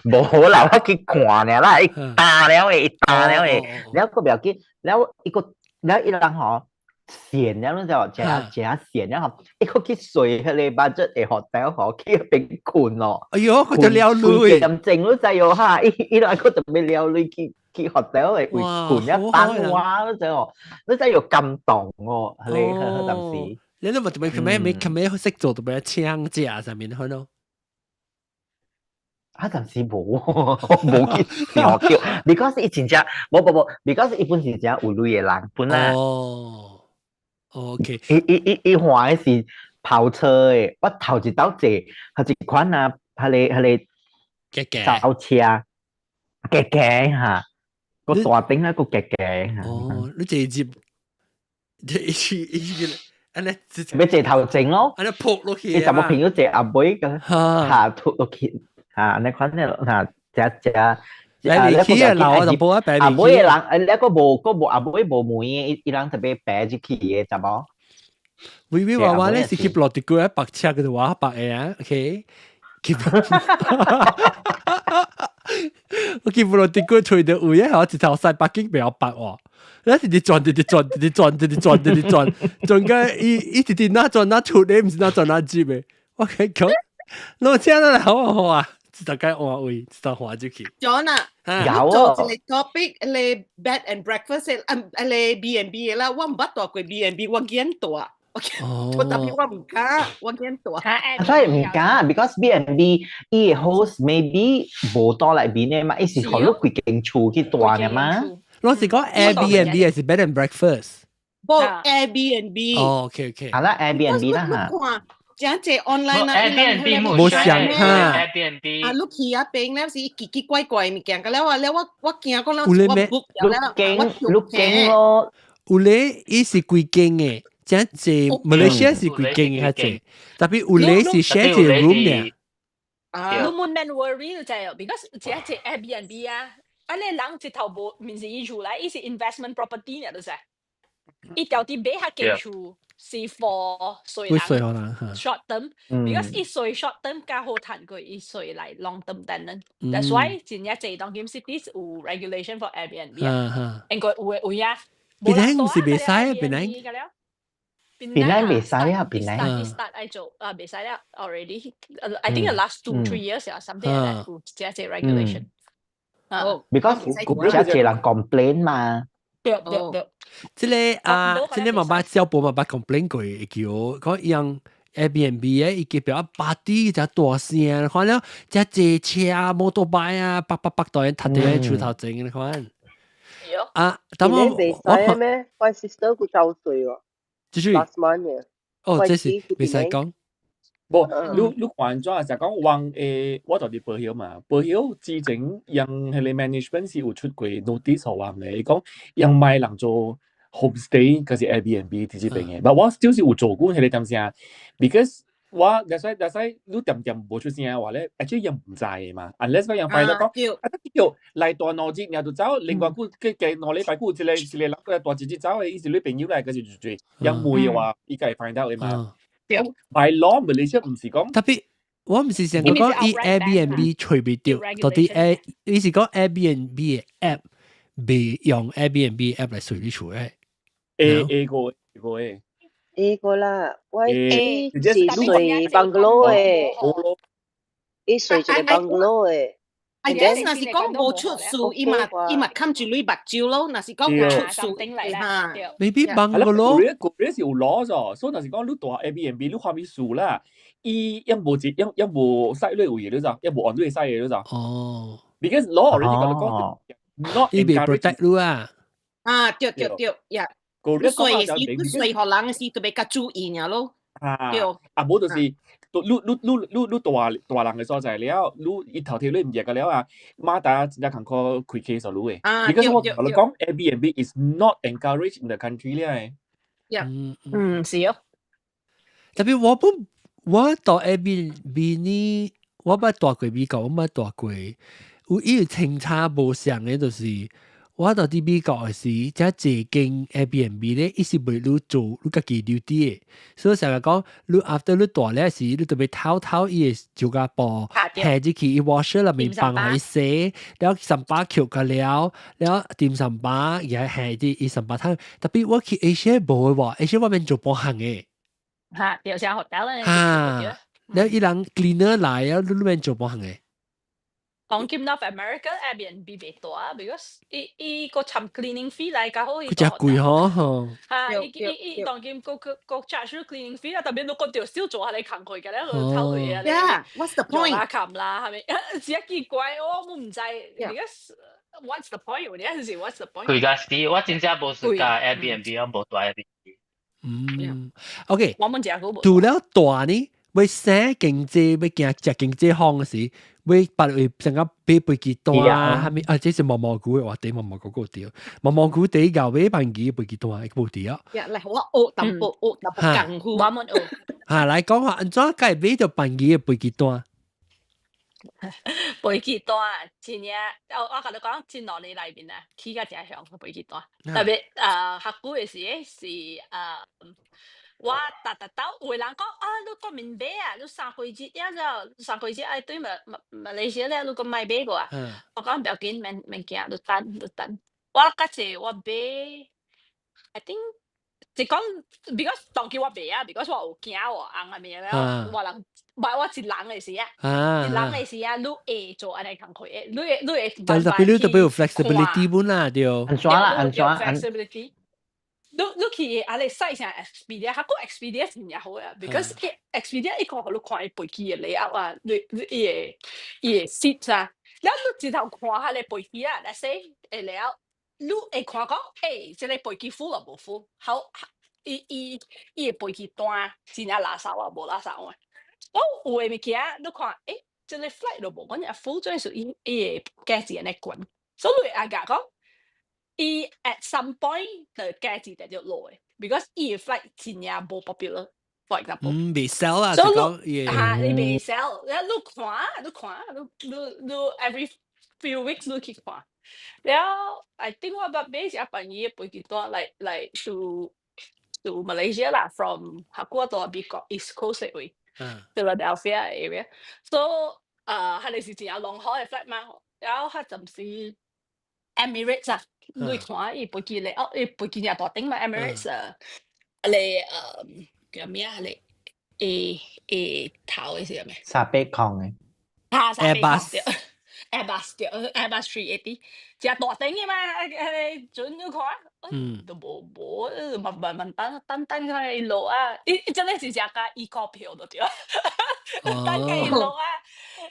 無啦，我去看爾啦，伊打了的，伊打了的，了個不要緊，了伊個了伊人吼閒了，你知無？誠誠閒了吼，伊閣去睡彼個 budget 的 hotel 吼，去彼邊睏咯。哎喲，佢就了鐳。點鐘你知喲哈？伊伊人閣特別了鐳去。去 hotel 會會睏一等我，你知哦？你真有感動哦，係你嗰陣時。你都冇特別佢咩咩佢咩識做特別槍架上面去咯？啊，暫時無，無去想叫。because 伊真正無無無，because 伊本是真有鐳的人本來。哦，OK。伊伊伊伊換的是跑車的，我頭一道坐，係一款啊，彼個彼個跑車，加加嚇。個大頂一個夾夾。哦，你坐入，一起一起安尼，欲坐頭前咯，按呢撲落去。你查某朋友坐後尾個，嚇撲落去，嚇按呢款咧，嚇食食。來未去啊，老啊就無啊，後尾的人，你個無個無後尾無門的，伊伊人特別爬入去的，知無？微微娃娃咧是去落地過一白車嘅話白嘅啊，OK。我見布羅迪哥吹到位啊，我一頭塞北京比較白喎。你一直轉，一直轉，一直轉，一直轉，一直轉，轉個伊伊直直哪轉哪出咧，毋是哪轉哪接的。我跟你講，攞車來好啊好啊，一大概換位，一頭換入去。 John 啊，有做一個 topic 咧 bed and breakfast，咧 B and B 啦，我毋捌住過 B and B，我驚住。我特別我毋敢，我驚住。所以毋敢，because B and B 伊個 host maybe 無住內面的嘛，伊是予你規間厝去住的嘛。我是講 Airbnb 還是 bed and breakfast？無 Airbnb。哦，OK OK。係啦，Airbnb 啦嚇。真濟 online 啊，Airbnb 無相哈。 Airbnb 啊，你去啊邊咧是奇奇怪怪物件，個了啊了我我驚講了我 book 了，你驚你驚咯。有咧，伊是規間的。真濟馬來西亞是規間的較濟，特別有咧是 share 一個 room 呢。啊，你毋免 worry 就知哦，because 這這 Airbnb 啊，啊你人一頭無，毋是伊厝來，伊是 investment property 呢，就是。伊條啲買較間厝是 for 稅人 short term，because 伊稅 short term 較好趁過伊稅來 long term tenant。That's why 真正濟當今 cities 有 regulation for Airbnb 啊，應該有的位啊。檳城是袂使啊，檳城。檳城袂使啊，檳城。 start 愛做啊，袂使啦，already。I think the last 2-3 years 啊，something like that 有這這 regulation。哦，because 這濟人 complain 嘛。對對對。這個啊，這個媽媽小寶媽媽 complain 過，叫講用 Airbnb 的，伊個表 party 只大聲，看了只坐車摩托擺啊，叭叭叭到人踢佇厝頭前，你看。啊，但我我看咩？我 sister 佢周歲喎。繼續。 Last month 嘅。哦，這是袂使講。無，你你換轉就講往誒，我就佇保險嘛，保險之前用彼個 management 是有出過 notice 予我咧，伊講用賣人做 homestay，就是 Airbnb 佇這邊的，但我就是有做過彼個點聲，because 我 that's why 你恬恬無出聲的話咧，actually 伊毋知的嘛，unless 講伊 find 到講，啊叫來大兩日，然後就走，另外久過過2禮拜久，一個一個人過來大一日走的，伊是你朋友來，可是就做，伊問的話，伊會 find 到的嘛。By law Malaysia 毋是講特別我毋是成個講伊 Airbnb 揣袂著，到底 A 伊是講 Airbnb 嘅 app 袂用 Airbnb app 來隨你厝嘅。 A A 個個誒 A 個啦，我 A 是睡 bungalow 嘅，伊睡一個 bungalow 嘅。 I guess 若是講無出事，伊嘛伊嘛冚住你目睭咯。若是講有出事，嚇。 Maybe bungalow。個個是有攞咗，所以若是講你蹛 Airbnb 你看物事啦，伊一無一一一無使你位你知，一無按你使嘅你知。哦。 Because law already 共你講，not 伊袂 protect 你啊。啊，對對對，呀。你睡是你睡予人是特別較注意爾咯。啊，對。啊，無就是。你你你你你蹛蹛人嘅所在了，你伊頭天你毋熱個了啊，馬達真正艱苦開 case 你嘅。Because 我同你講，Airbnb is not encouraged in the country 咧。嗯嗯，是哦。特別我本我到 Airbnb 呢，我捌蹛過美國，我捌蹛過，有伊清差無相嘅，就是我到佇美國嘅時，才這間 Airbnb 咧，伊是袂你做你家己留佇嘅，所以成日講你 after 你蹛了時，你特別偷偷伊個就甲布下入去伊 washer 內面放予伊洗，了三把抾個了，了掂三把也下佇伊三把湯。特別我去 Asia 無嘅喎，Asia 我免做半項嘅。嚇，有時候 hotel 咧。嚇，了伊人 cleaner 來啊，你免做半項嘅。講兼 North America Airbnb 袂大，because 伊伊個尋 cleaning fee 來較好。佢真貴嗬。嚇，伊伊伊當今個個個 charge cleaning fee 啦，特別你個條少做下你工課嘅咧，佢偷佢啊。 Yeah，what's the point？做下琴啦，係咪？是一奇怪，我我毋知。Because what's the point？有陣時 what's the point？貴甲死，我真正無暑假 Airbnb，我無蹛 Airbnb。嗯，OK。我們食過無？除了蹛呢，欲省經濟，欲行食經濟方嘅時，欲別位成個買飛機單啊，啥物啊？這是毛毛菇嘅話題，毛毛菇個對，毛毛菇第一個買班機飛機單會無佇啊。呀，來我學淡薄，學淡薄功夫。我們學。嚇，來講下，按怎解買著班機嘅飛機單？飛機單真正，我我共你講，這兩年內面啊，起甲誠凶飛機單，特別較久嘅時是我逐逐兜有的人講啊，你國民買啊，你三幾日了之後，三幾日愛對馬馬馬來西亞了，你閣莫買過啊？我講毋要緊，免免驚，你等你等。我較濟我買，I think 是講，because 當今我袂啊，because 我有囝有翁仔物了，我人唔係我一人嘅時啊，一人嘅時啊，你會做按呢工課的，你會你會但特別你特別有 flexibility 本啦，對。按怎啦？按怎？ flexibility。你你去啊，你使啥 Expedia，較過 Expedia 真正好啊，because Expedia 伊個予你看伊飛機嘅 layout 啊，你你伊個伊個 seat 啊，了你一頭看彼个飛機啊，let's say 會了，你會看講，欸，這個飛機 full 啊無 full，好，伊伊伊個飛機單真正垃圾啊無垃圾啊，我有的物件你看，欸，這個 flight 都無講爾 full，做是伊伊個價錢按呢懸，所以你會阿甲講。伊 at some point 的價錢就落的，because 伊個 flight 真正無 popular。For example，嗯，袂 sell 啊，所是講，嚇你袂 sell，你看，你看，你你你 every few weeks 你去看。了，I think 我捌買是便宜的飛機單，like like to Malaysia 啦，from 韓國到美國 East Coast 的位，Philadelphia area。So 啊，彼個是真正 long haul 的 flight 嘛，然後彼陣時 Emirates 啊。你看伊飛機咧，哦，伊飛機也大頂嘛，Emirates 啊，你叫咩啊？你 A A 頭的是啥物？三八空的。哈，三八空對，Airbus 對，Airbus 380，誠大頂的嘛，彼個準你看，嗯，都無無，慢慢慢等等等佢伊落啊，伊伊真的是食甲伊股票就對，等佢伊落啊，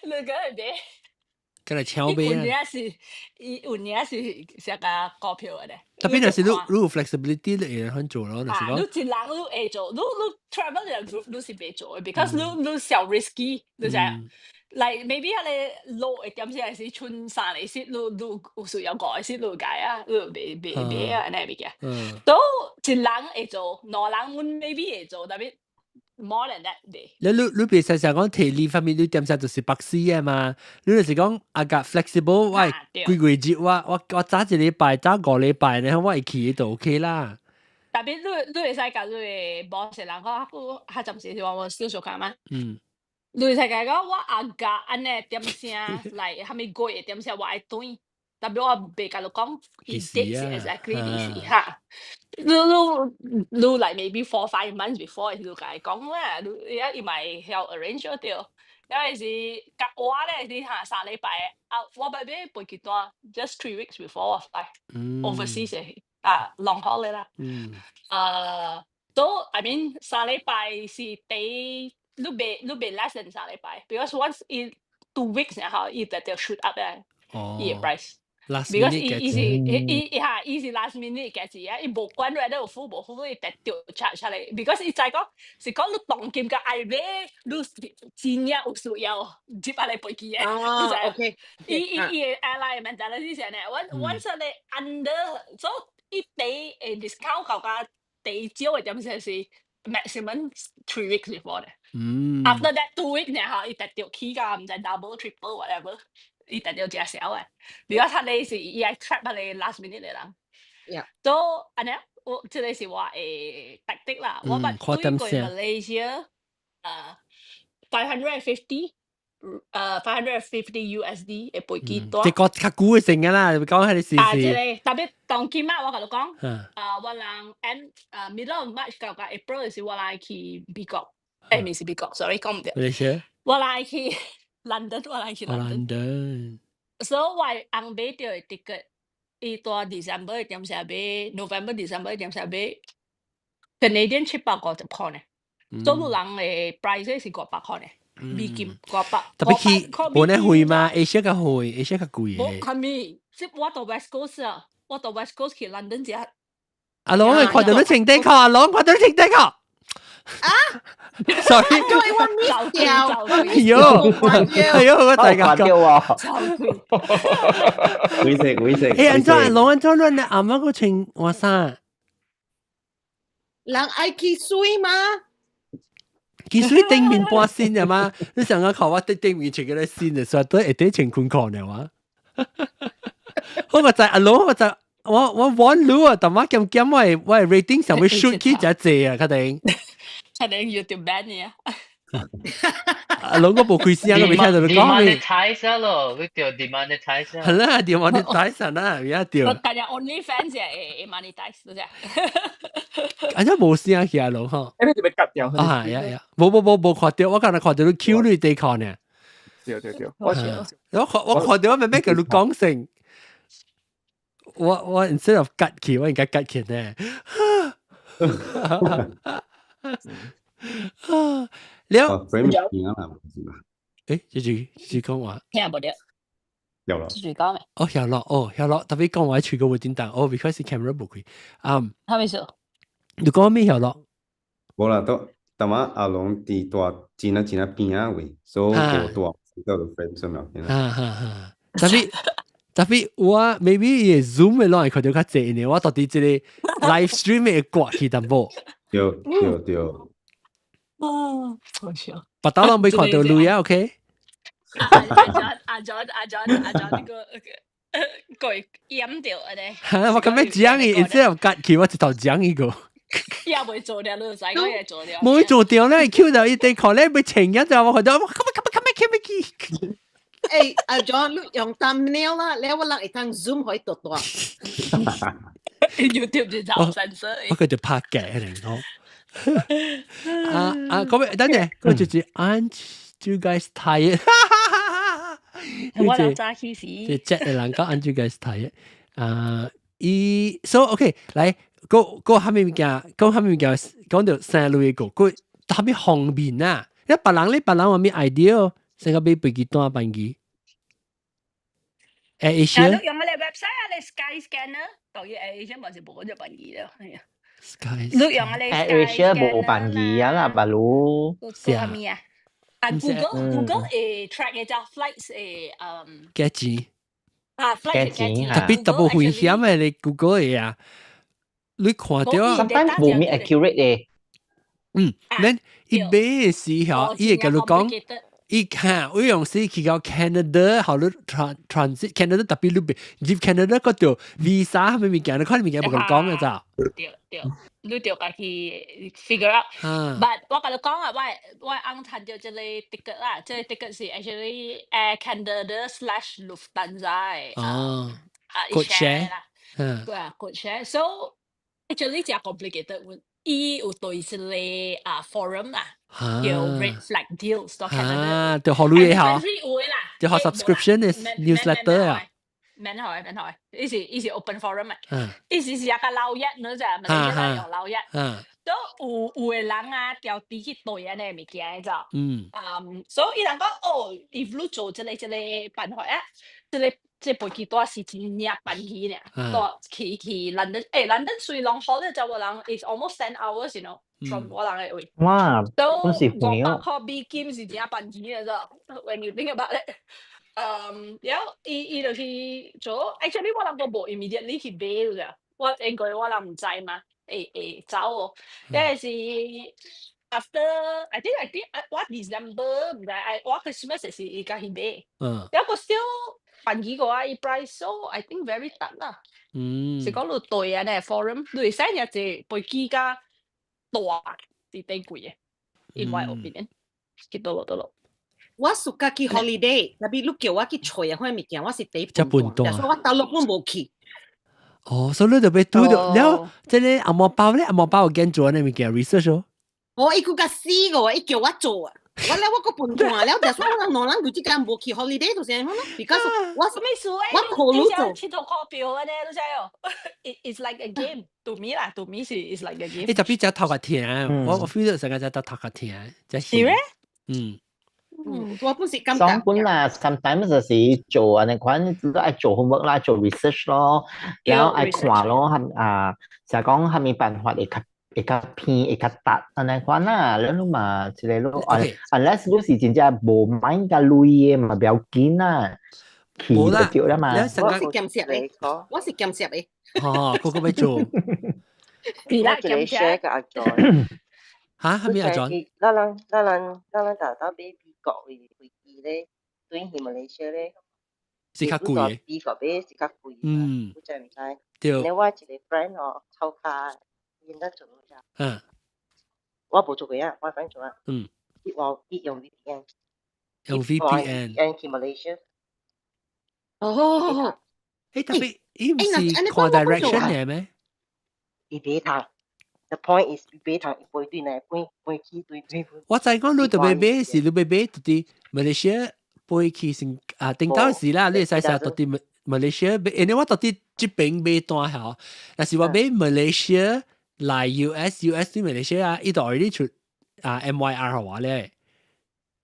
你講會買？佢來搶買啊！有影是，伊有影是食甲股票的咧。特別若是你你有 flexibility，你會肯做咯，就是講。你一人你會做，你你 travel 人你是袂做的，because 你你小 risky，你知影？Like maybe 彼个落一點時是剩三個 seat，你你有需要五個 seat 你改啊，你袂袂買啊，按呢物件。都一人會做，兩人阮 maybe 會做，特別 more than that 袂。你你你別實實講體力方面，你點啥就是白死的嘛？你就是講啊個 flexible，我幾個月我我我早一禮拜，早五禮拜呢，我會去就 OK 啦。特別你會使共你的 boss 人講，佢較暫時是話我少數看嘛。你會使共講我阿家按呢點聲來，啥物個月點聲我愛轉，特別我袂共你講，伊 date 是 exactly 幾時哈。你 like maybe 4, 5 months before 你就共伊講啦，你伊伊嘛會曉 arrange 咗對。因為是甲我咧是哈3禮拜啊，我捌買飛機單，just 3 weeks before 我 fly overseas 的啊 long haul 的啦。So I mean 3禮拜是第你袂 less than 三禮拜，because once 伊 2 weeks 然後伊就就 shoot up 嘅伊的 price。 last because minute 伊伊是伊伊哈伊是 last minute 嘅字啊，伊無管 whether 有付無付，伊直接 charge 出嚟。because 伊知講是講你當今個愛買，你真正有需要接下來飛機嘅。哦，OK。伊伊伊的 airline mentality 是按呢，once 你 under，所以伊第discount 到甲第少嘅點先是 maximum 3 weeks before 嘅。After that 2 weeks 然後伊直接起價毋知 double triple whatever。伊直接食少嘅，because 他哋是伊愛 trap 彼個 last minute 嘅人。 So 按呢，我這個是我的 tactic 啦。我捌對過 Malaysia，550，550 USD 的飛機單。這個較久的成㗎啦，講係你試啊，這個特別當今仔我共你講，啊，我人 end middle of March 到到 April 的時，我來去美國，毋是美國，sorry 講毋對。 Malaysia。我來去 London，我來去 London。 London。所以我紅買著的 ticket，伊蹛 December 的點時買，November December 的點時買，Canadian 750塊呢。所有人的 price 是500塊呢，美金五百。特別去無呢貴嘛？Asia 較貴，Asia 較貴的。無，啥物？即我到 West Coast 啊，我到 West Coast 去 London 食。阿龍，我看到你穿短褲，阿龍看到你穿短褲。啊！Sorry，我 miss 掉。哎呦，哎呦，我大家講啊。會食會食。欸，按怎阿龍按怎你阿媽個穿換衫？人愛去水嗎？其實頂面半身的嘛，你想講看我頂頂面穿個身的，所以都會得穿裙褲的嘛。我就阿龍，我就我玩擼啊，但我兼兼我 rating 上會 shoot 起真濟啊，確定。確定 YouTube ban 你啊！阿龍我無開聲，我未聽到你講咩。 demonetize 咯，你叫 demonetize。係啦，demonetize 啦，而家對。我今日 OnlyFans 會 monetize 對啫。啊，這無聲去阿龍吼。欸，你就欲割掉。啊，呀呀，無無無無看著，我剛才看著你 Q 你底褲呢。對對對，我看著我欲欲共你講聲。我 instead of 割去，我應該割去呢。啊，了。 frame 變啦，是嘛？欸，這是是講話。聽無著。有啦。這是講咩？哦，曉咯，哦，曉咯，特別講話喙個會叮當，哦，because camera 無開。啥物事？你講咩曉咯？無啦，都淡仔阿龍佇大真啊真啊邊仔位，所以無大到個 frame 上面。哈哈哈，特別特別我 maybe 伊 zoom 的攏會看著較濟呢，我到底這個 live stream 會割去淡薄。對對對。哦，好笑。別刀攏未看著鐳啊，OK？阿 John 阿 John 阿 John 阿 John 呢個個淹掉啊咧。我咁樣講伊，然之後割去，我一頭講伊個。伊也袂做掉，你就知講伊會做掉。冇做掉咧，Q 到伊底褲咧，被穿一就我看到，我咁咁咁咁咁咁。欸，阿 John，你用 thumbnail 啦，你我人會當 zoom 可以大大。 YouTube 就走 sensor。我佢就拍嘅嚟講。啊啊，嗰邊等陣，嗰就是 Aren't you guys tired？我老早起時。這只的人講 Aren't you guys tired？啊，伊 so OK，來，嗰嗰蝦米物件，講蝦米物件，講著三類個，嗰蝦米方便啊？你別人咧，別人有咩 idea？成個買飛機單班機？AirAsia 你用我哋 website 啊，你 Sky Scanner，當然 AirAsia 嘛是無這班機了，係啊。 Sky，你用我哋 AirAsia 無班機啊啦，巴魯。是啊。咩啊？啊，Google 會 track 嘅隻 flights 會幾錢？啊，flight 幾錢？特別特別危險嘅，你 Google 嘅啊，你看著啊。 Sometimes 無咩 accurate 嘅。嗯，咱伊買嘅時候，伊會共你講。伊看，我用時去到 Canada，好你 transit Canada 特別你別入 Canada 嗰度 visa 係咪物件？你看物件無共講嘅咋？對對。你著家己 figure out。But 我共你講啊，我翁趁著這個 ticket 啦，這個 ticket 是 actually Air Canada/Lufthansa 的。啊 code share 啦，對啊，code share。So actually 真 complicated，伊有對一個啊 forum 啦，叫 Red Flag Deals Canada。啊，就學你下，有的啦，就學 subscription 的 newsletter 啊。免學免學，伊是 open forum 啊，伊是一個老一，你知啊？馬來西亞用老一，都有有的人啊，調低去對按呢物件，你知？所以伊人講哦，if 你做這個辦法啊，這個飛機單是真正便宜呢，帶去 London，London 雖然好咧，就我人 is almost 10 hours，from 我人的位。哇，都本是500塊美金是真便宜的，啫。When you think about it。然後伊就去做，actually 我人都無 immediately 去買咋，我應該我人毋知嘛，會走哦，但是 after I think 我 December 毋知我 Christmas 時伊才去買，然後個 still 便宜過啊，伊 price so I think very 值啦。是講你對啊呢 forum，你會使日坐飛機較大是頂貴的，in my opinion，去倒落倒落。我暑假去 holiday，特別你叫我去揣啊，款物件，我是第一笨蛋，所以我到落本無去。哦，所以你就欲拄著了，這個紅毛包咧，紅毛包有見做呢物件 research 哦。哦，伊閣較死個，伊叫我做啊。我咧我個笨蛋了，就所以我兩人就這間無去 holiday 就是按呢咯，because 我什麼意思？我考慮做。佚佗股票按呢，你知哦？It's like a game to me 啦，to me 是 it's like a game。你特別只頭殼疼，我 feel 到成個只頭殼疼，只是咩？嗯。嗯，我本是感覺。雙本啦，sometimes 就是做按呢款，都愛做 homework 啦，做 research 咯，然後愛看咯，含啊，就講蝦米辦法會較偏會較值按呢款啦，你嘛一個咯，unless 你是真正無買甲鐳的嘛，不要緊啦，去就對啦嘛。我是兼職的，我是兼職的。哦，個個欲做。是啦，我一個 share 個阿 John。嚇，係咪阿 John？咱人大到買美國的飛機咧，轉去馬來西亞咧，是較貴的。美國買是較貴。你知毋知？對。你我一個 friend 哦，抽卡，𪜶咧做啥？我無做過啊，我 friend 做啊。伊話伊用 VPN。用 VPN。 VPN 去馬來西亞。哦。特別伊毋是看 direction 嘅咩？伊袂通。The point is 伊袂通伊飛對呢，飛飛去對對。我知講你特別買是你欲買到佇馬來西亞飛去先啊，頂到時啦，你會使使到佇馬來西亞買，因為我到佇這邊買單吼，但是我買馬來西亞來 US，US 對馬來西亞，伊就 already 出啊 MYR 予我咧，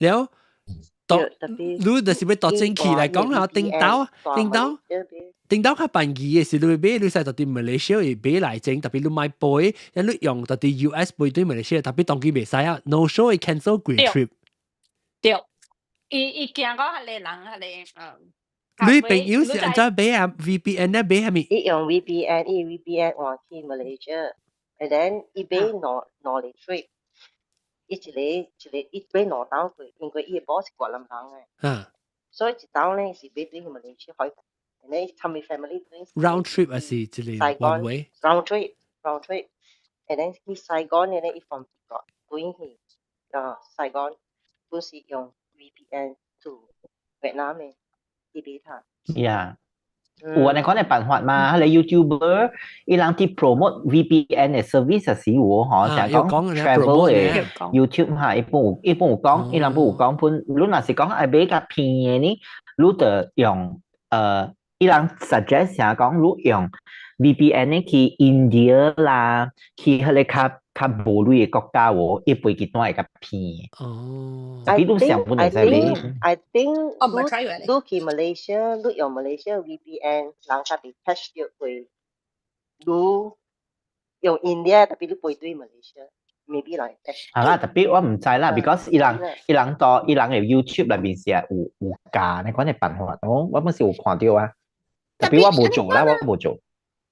了。當你就是欲倒轉去來講啦，頂到較便宜的是你買，你使到佇馬來西亞買來整，特別你買飛，你用到佇 US 飛對馬來西亞，特別當機袂使啊，no show 會 cancel 規 trip。對，伊驚講彼個人彼個你朋友是按怎買啊？VPN 咧買啥物？伊用 VPN，伊 VPN 換去馬來西亞，and then 伊買兩個 trip。伊一個伊買兩道過，因為伊的 boss 是越南人的。所以一道咧是買對去馬來西亞開，and then 他們 family 對。 Round trip 還是一個 one way？ Round trip，round trip，and then 去 Saigon 咧，伊從美國轉去啊 Saigon，本是用 VPN to 越南的，伊買他。 Yeah。有按呢款的辦法嘛？彼個 YouTuber 伊人佇 promote VPN 的 service 時有吼，成講 travel 的 YouTube 哈，伊本有講，伊人本有講本，你若是講愛買較便宜的呢，你就用伊人 suggest 成講你用 VPN 去 India 啦，去彼個較無鐳的國家喎，伊飛機單會較便宜。哦。比你上本會使買。 I think 你去 Malaysia，你用 Malaysia VPN，人較袂 catch 著會。你用 India，特別你飛對 Malaysia，maybe 來 catch。啊啦，特別我毋知啦，because 伊人到伊人的 YouTube 內面是有教按呢款的辦法，我本是有看著啊。特別我無做啦，我無做。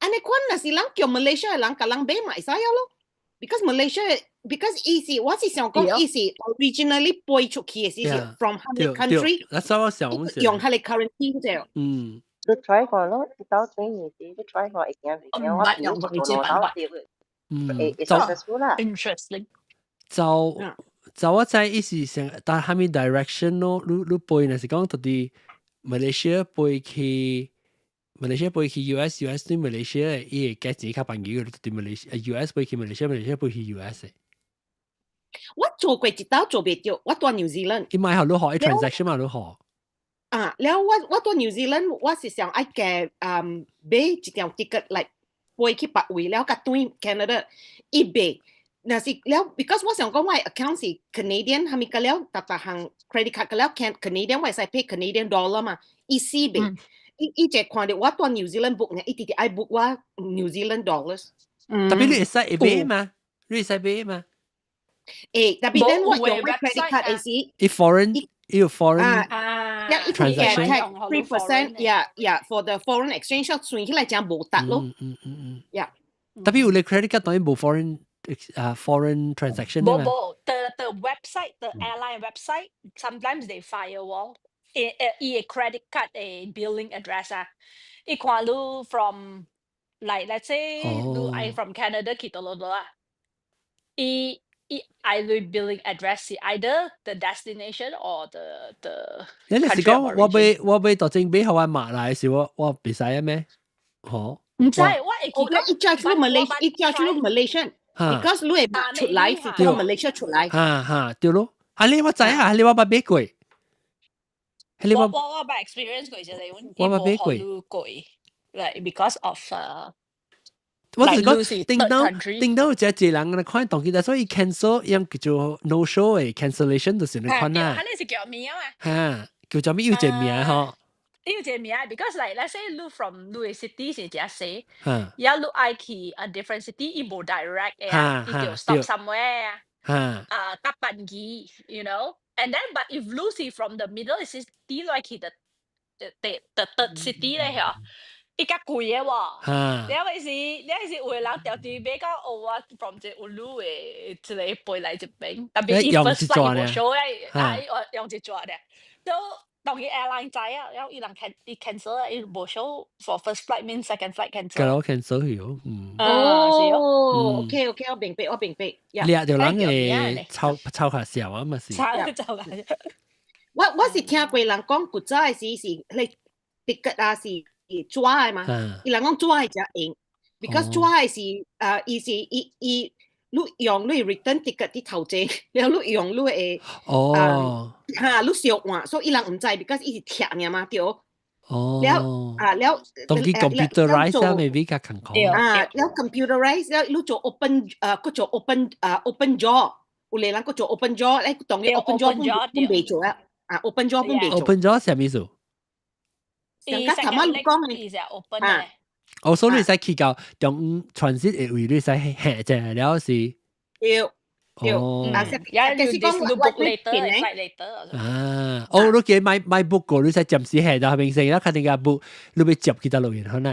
按呢款若是人叫 Malaysia 的人共人買嘛會使啊咯。Because Malaysia because 伊是我是想講伊是 originally 飛出去的是 from 彼個 country，那所以我想用彼個 currency 就。你 try 看咯，一到轉時你 try 看會驚袂驚？我用做兩道對。會 successful 啦。 Interesting。就就我知伊是成，但係咪 direction 咯？你你飛若是講到底 Malaysia 飛去 Malaysia 飛去 US，US 對 Malaysia 伊會價錢較便宜，對 Malaysia US 飛去 Malaysia，Malaysia 飛去 US。我做過一道做袂著，我蹛 New Zealand。伊買好你學，伊 transaction 嘛你學。啊，了我蹛 New Zealand，我是想愛加買一張 ticket 來飛去別位，了佮轉 Canada，伊賣。若是了，because 我想講我 account 是 Canadian，係咪個了，逐逐項 credit card 個了 can Canadian，我會使 pay Canadian dollar 嘛，伊死袂。伊伊就看著我蹛 New Zealand book 呢，伊直直愛 book 我 New Zealand dollars。特別你會使買嘛？你會使買嘛？誒，特別等我用 credit card 時，伊 foreign 伊有 foreign 啊，一 transaction 3%，yeah，for the foreign exchange 算起來真無值咯。Yeah。特別有你 credit card 當然無 foreign 啊 foreign transaction。無無，the website the airline website sometimes they firewall 伊 credit card 的 billing address 啊，伊看你 from like let's say 你愛 from Canada 去佗落啊，伊伊愛你 billing address 是 either the destination or the 你是講我欲到正買予我馬來時，我袂使啊咩？嗬？毋知，我會記。伊 charge 你 Malaysia，伊 charge 你 Malaysian。because 你會出來是從 Malaysia 出來。哈哈，對咯。啊你我知啊，你我捌買過。你我捌 experience 過，就係我捌買過。過，like because of 我是講頂到頂到有一個人來看當機，所以 cancel 樣叫做 no show 的 cancellation 就是你看啦。佢你是叫名啊？哈，叫做咩？有一個名嗬。有一個名，because like let's say 你 from 你的 city 是誠細，然後你愛去 a different city，伊無 direct 的啊，伊就 stop somewhere 啊，啊，搭班機，you know，and then but if 你是 from the middle city 來去 the third city 咧，嗬。伊較貴的喎，你係是你係是有的人著佇買到哦，我 from 這有路的一個飛來這邊，特別伊 first flight 無 show 的，啊，伊用一逝的，都當伊 airline 知啊，然後伊人 can 伊 cancel 啊，伊無 show for first flight means second flight cancel。個 cancel 去哦，嗯。哦，OK OK，我明白，我明白。掠著人會抄抄下笑啊嘛是。抄抄下。我是聽過人講，古早的時是你 ticket 啊是紙的嘛，伊人講紙的才用，because 紙的是伊是伊伊你用你 return ticket 佇頭前，了你用你的哈，你相換，所以伊人毋知，because 伊是貼爾嘛，對。了啊了，當佢 computerize 啊，maybe 較艱苦。啊，了 computerize 了，你做 open 閣做 open open jaw，有個人閣做 open jaw，咧當然 open jaw 本袂做啊，啊 open jaw 本袂做。 open jaw 啥物意思？上個頭仔你講的是 open 的。哦，所以你使去到中transit 的位，你使下者了是。對。哦，啊，就是講我 book later，啊，哦，你記買買 book 過，你使暫時下到明星，啦，肯定個 book，你欲接去佗落去可能。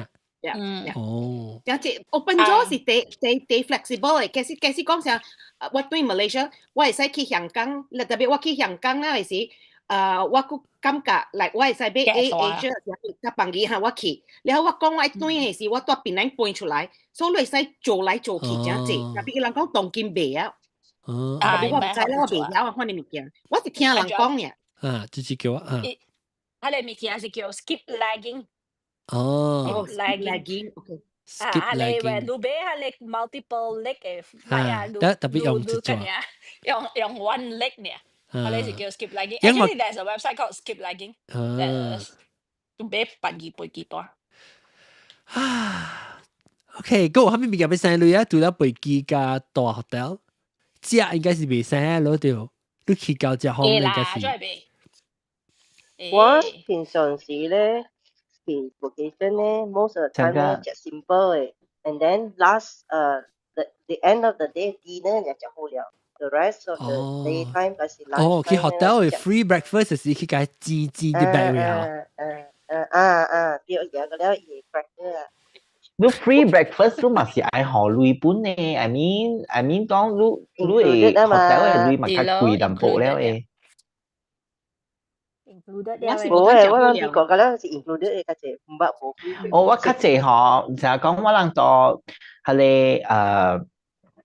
哦。這 open jaw 是第第第 flexible 的，其實講啥，我對 Malaysia，我會使去香港，特別我去香港那時，我閣感覺，來我會使買 AirAsia，較便宜哈，我去，然後我講我轉的時，我蹛檳城飛出來，所以你會使做來做去誠濟，特別伊人講當今袂啊。哦，特別我毋知咧，我袂曉啊，看你物件，我是聽人講爾。啊，就是叫啊。彼个物件是叫 skip legging。哦，skip legging，OK。 skip legging。你買彼个 multiple leg 的啊，特別用一隻。用 one leg 爾，彼个是叫 skip legging。Actually, there's a website called skip legging。啊。買便宜飛機單。啊，OK，閣有啥物物件欲省鐳啊？除了飛機佮蹛 hotel，食應該是袂省咯，對。你去到食好應該是。我平常時咧，去 vacation 咧，most of the time 咧食 simple 的，and then last the end of the day dinner 就食好了。The rest of the daytime 還是 lunch。哦，去 hotel 會 free breakfast 時去共煎煎啲白位啊。啊啊，對，有個了伊 cracker 啊。你 free breakfast 你嘛是愛予鐳本呢？I mean 講你你會 hotel 的鐳嘛較貴淡薄了的。無誒，我諗美國個了是 included 的較濟，毋捌無。哦，我較濟吼，就係講我人到彼個。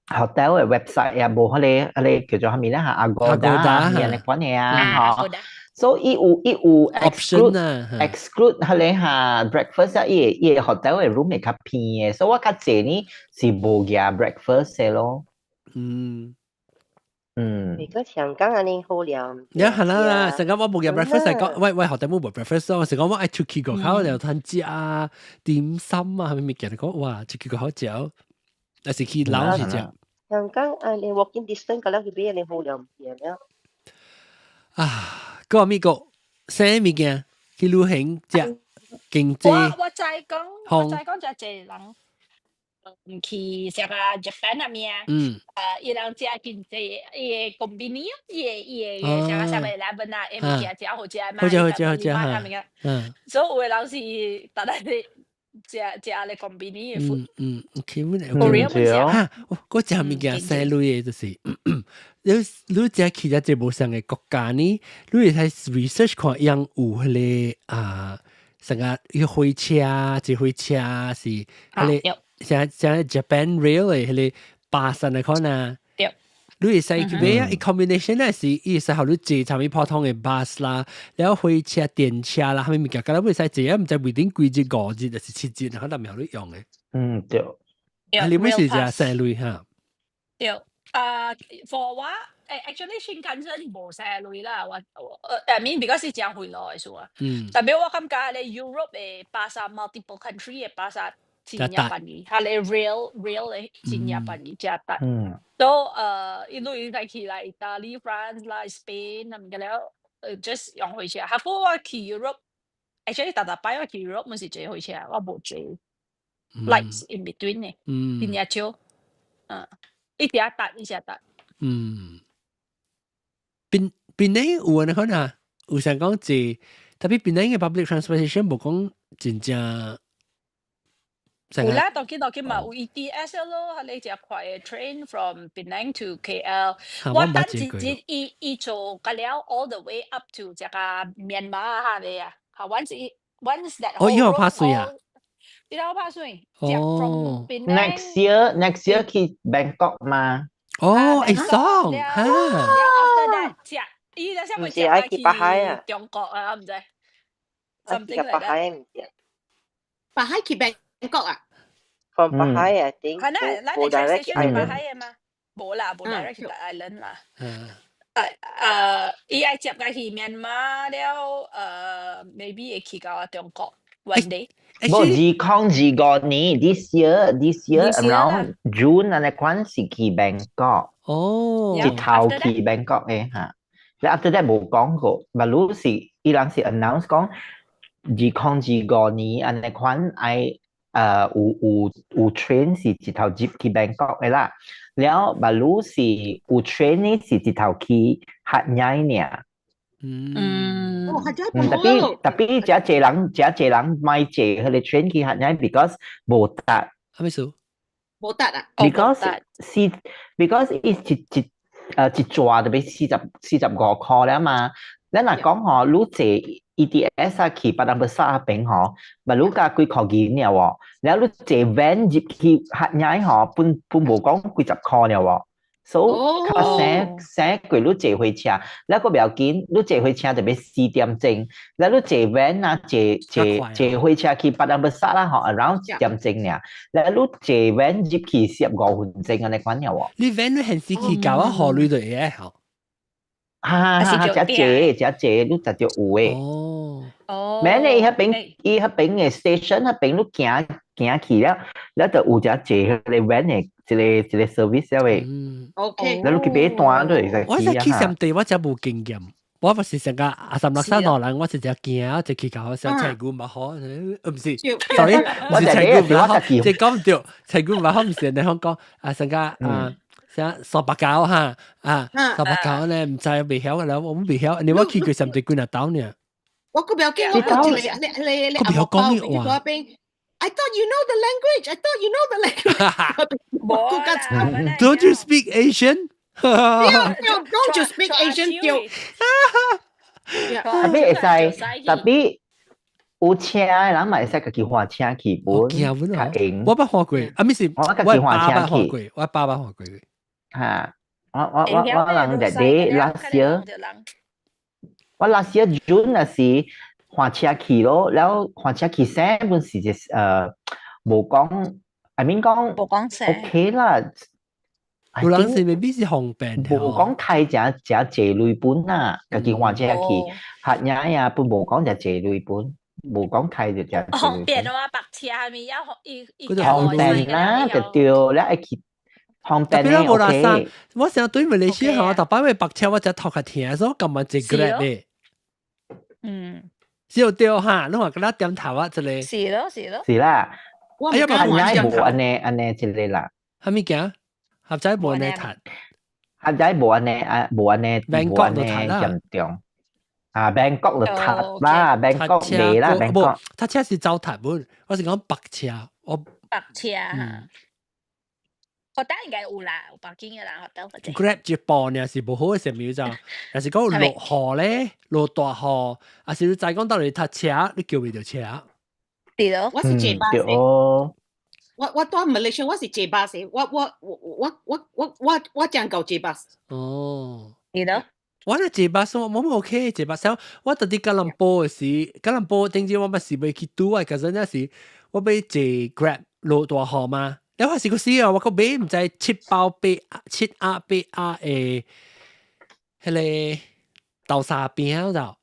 hotel 嘅 website 啊，無彼個彼個叫做啥物咧嚇，Agoda 啊，咩嘅款嘅啊，嗬。所以伊有 exclude exclude 彼個嚇 breakfast 啊，伊個 hotel 嘅 room 會較便嘅，所以我較濟呢是無夾 breakfast 嘅咯。如果香港按呢好了，呀係啦啦，成日我無夾 breakfast 係講，喂喂，學底冇無 breakfast 我成講我愛出去個口就趁食啊點心啊，係咪物件？講哇，出去個好食，還是去樓是食。香港按呢 walking distance 個了去邊按呢好了唔見了。啊，嗰個美國啥物件去旅行食經濟？我再講就濟人。唔去食啊 Japan 啊咩？伊人食經濟，伊個 convenience，伊個食啊 7-Eleven 啊，伊物件食好食嘛，好食好食好食嚇。所以有的人是逐日食食咧 convenience food。嗯，OK，阮 Korea 本食嚇，嗰食物件犀利的就是，你食去一個無相的國家呢，你會使 research 看伊人有彼個啊，成個伊火車，坐火車是彼個。像 Japan Rail 的彼個巴士的款啊，你會使去買啊？伊 combination 咧是，伊會使予你坐啥物普通的 bus 啦，了火車、電車啦，啥物物件，敢若會使坐啊？毋知規定幾日、5日，還是7日，可能袂予你用的。對。啊，你們是食細類哈？對，啊，for 我，actually 新幹線無細類啦，我 I mean because 是誠回路的數啊。特別我感覺咧 Europe 的巴士 multiple country 的巴士。真正便宜，它咧 rail 的真正便宜，誠值。都一路會使去來意大利、France 啦、Spain 啊物件了，just 用火車。哈，我去 Europe，actually 逐逐擺我去 Europe，毋是坐火車，我無坐 flights in between 的，真正少。一直搭，一直搭。檳檳榔有安呢款啊，有想講坐，特別檳榔嘅 public transportation 無講真正。有啦，當今當今嘛有 ETS 咯，係你隻快嘅 train from Penang to KL。我等一日伊伊做個了 all the way up to 這個 Myanmar 下尾啊。嚇，once that 哦，伊有拍水啊？伊有拍水。哦。 Next year 去 Bangkok 嘛？哦，會爽嚇。 After that，食伊就想唔是愛去北海啊？中國啊，毋知。 Something like that。唔知。北海去 Bangkok 啊？ From 北海 I think。係啦，咱的 train station 係北海的嘛？無啦，無 direct 去 island 啦。伊愛接個去 Myanmar 了，maybe 會去到中國 one day。無2025年，this year around June 按呢款是去 Bangkok。一頭去 Bangkok 的嚇。你 after that 無講過，嘛汝是伊人是 announce 講2025年按呢款愛。有 train 是一頭接去 Bangkok 的啦，了嘛汝是有 train 呢是一頭去合雅爾。哦，合雅特別這濟人這濟人買坐彼個 train 去合雅，because 無搭。啥物事？無搭啊？Because 伊一逝就欲45塊了嘛。咱若講吼，汝坐 ETS 啊去巴當布沙彼邊吼，嘛汝加幾箍銀爾喎，了汝坐 van 入去合雅吼，本本無講幾十箍爾喎。所以較省省過汝坐火車，了閣袂要緊，汝坐火車就欲4點鐘，了汝坐 van 啊坐坐坐火車去巴當布沙啦吼，around 1點鐘爾，了汝坐 van 入去45分鐘按呢款爾喎。你 van 你現時去到啊，河裏就會吼。哈哈，遮濟遮濟，你實就有的。免你彼邊伊彼邊的 station 彼邊你行行去了，了就有遮濟彼個 van 的一個 service 了的。了你去買單就會使。我去上地，我真無經驗。我不是成個阿三六三路人，我是只驚，就去搞小菜龜嘛好，毋是，sorry，毋是菜龜嘛好，這講毋對，菜龜嘛好，毋是你講啊，成個啊。啥三八九哈啊，三八九咧，毋知袂曉啦，我袂曉，你我去過上地幾若兜呢？我閣袂曉，我閣一個你閣袂曉講話。 I thought you know the language. I thought you know the language. Don't you speak Asian? Don't you speak Asian? 特別會使，特別有車的人嘛會使家己換車去我本，驚本較閒。我捌換過，啊，咪是我家己我爸換車去捌換過，我爸捌換過。嚇，我人日日 last year，我 last year June 那時換車去咯，然後換車去省本時就無講，I mean 講無講聲。 OK 啦。有人是未必是方便。無講開誠誠濟鐳本啊，家己換車去，客人呀本無講誠濟鐳本，無講開就誠濟。方便啊，白車係咪要伊伊方便啦，就對，你愛去方便咧 OK。我成日對馬來西亞逐擺會白車，我才頭殼疼，所以我今日坐 Grab 咧。是有對哈，你話佮點頭啊，這個。是咯，是咯。是啦。我哎呀，客人無按呢按呢這個啦。啥物件？合仔無按呢讀。合仔無按呢啊，無按呢，無按呢嚴重。啊，Bangkok 就讀啦，Bangkok 未啦，Bangkok。搭車是走讀本，我是講白車，我。白車哈。學得應該有啦，有北京嘅人學得或者。 Grab 一步呢是無好嘅成秒就，若是講落雨咧，落大雨，啊是你知講到你搭車，你叫袂著車。對咯，我是坐巴士。我蹛馬來西亞，我是坐巴士，我真夠坐巴士。哦。對咯。我咧坐巴士，我冇 OK 坐巴士，我特佇吉隆坡嘅時，吉隆坡頂次我咪是欲去拄啊，嗰陣那時我欲坐 Grab 落大雨嘛。你話是個死啊！我個買毋知七包八七鴨八鴨的，彼個豆沙餅就，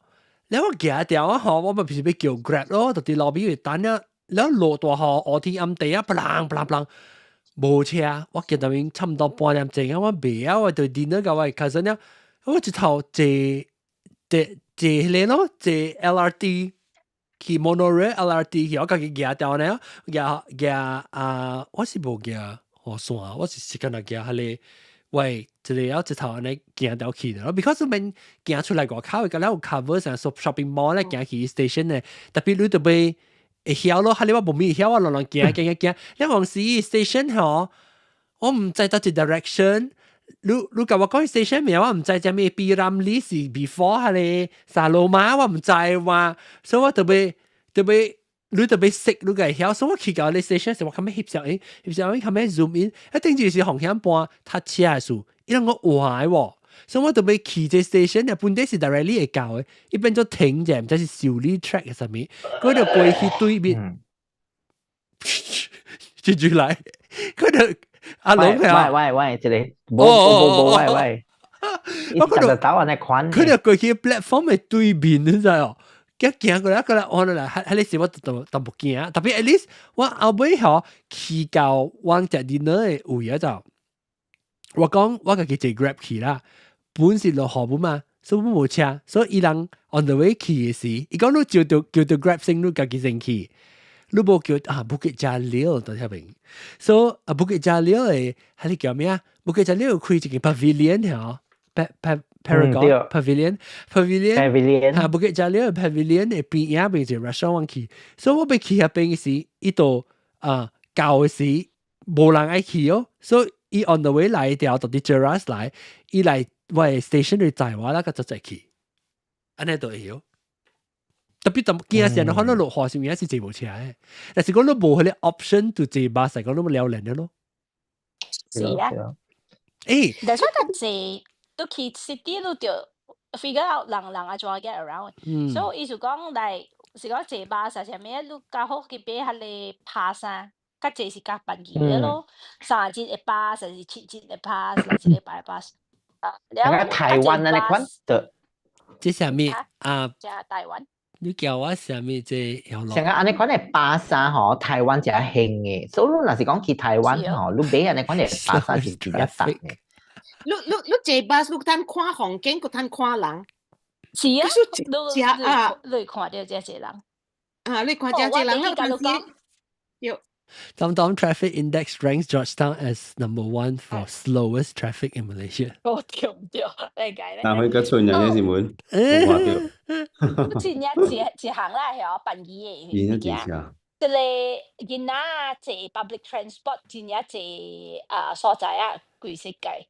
你我行掉啊吼，我咪不是欲叫 Grab 咯，就佇路邊等了，了落大雨，烏天暗地啊，砰砰砰，無車，我見到面差毋多半點鐘啊，我袂曉，我就 dinner 共我 cousin 了，我一頭坐坐坐彼個咯，坐 LRT。去 monorail LRT 去，我家己行掉呢，行行啊，我是無行雨傘，我是是干焦行彼個，喂，一個要一頭按呢行掉去的，because 免行出來外口，佮了有 cover 成 shopping mall 咧行去 station 咧，特別你特別會曉咯，哈你我無咪會曉，我亂亂行行行行，你往時 station 吼，我毋知佗一 direction。你共我講 station 名，我毋知啥物 P. Ramlee 是 before 彼個 Saloma，我毋知話，所以我特別特別你特別識，你個會曉，所以我去到你 station 時，我較尾翕相影，翕相影較尾 zoom in，一定就是風險盤搭車的事，伊攏講換喎，所以我特別去這 station 啊，本底是 directly 會到的，伊變做停者，毋知是修理 track 啥物，佢就過去對面，接住來，佢就。阿龍喂喂喂，這個無無無喂喂，我嗰度走按呢款，佢就過去 platform 的對面，你知哦？一行過來，過來，我來，彼個時我都都無驚，特別 at least 我後尾吼去到我食 dinner 的位啊就，我講我家己坐 Grab 去啦，本是落雨嘛，所以無車，所以伊人 on the way 去的時，伊講你叫著叫著 Grab 先，你家己先去。你無叫啊，Bukit Jalil 佇遐邊，所以啊 Bukit Jalil 的，彼個叫咩啊？Bukit Jalil 有開一間 pavilion 吼，Paragon Pavilion Pavilion Pavilion 啊，Bukit Jalil Pavilion 的邊仔邊一個 restaurant 去，所以我欲去遐邊時，伊都啊到的時無人愛去哦，所以伊 on the way 來條到佇 Cheras 來，伊來我的 station 裡載我，那個就再去，按呢就會曉。特別就驚時，你可能落雨時，應該是坐無車的。但是講你無彼個 option 就坐巴士，講你咪了然了咯。是啊。欸，但是我坐都去 city 你就 figure out 人人按怎 get around。所以意思講來是講坐巴士啥物，你較好去買彼個 pass 啊，較濟是較便宜的咯。3日一 pass，還是7日一 pass，一禮拜 pass。啊，了。台灣按呢款的。這啥物啊？這台灣。你叫我啥物這曉像按呢款的巴士吼，台灣誠興的，所以你若是講去台灣吼，你買按呢款的巴士是真正值的。你坐巴士，你通看風景，閣通看人。是啊，你啊，你看著這濟人。啊，你看這濟人，你看對。 TomTom Traffic Index ranks Georgetown as number one for slowest traffic in Malaysia。我對毋對？你解咧？但佢個村人嘅是滿，冇話對。真正一一項啦，係便宜的物件。這個囡仔坐 public transport 真正濟啊所在啊，規世界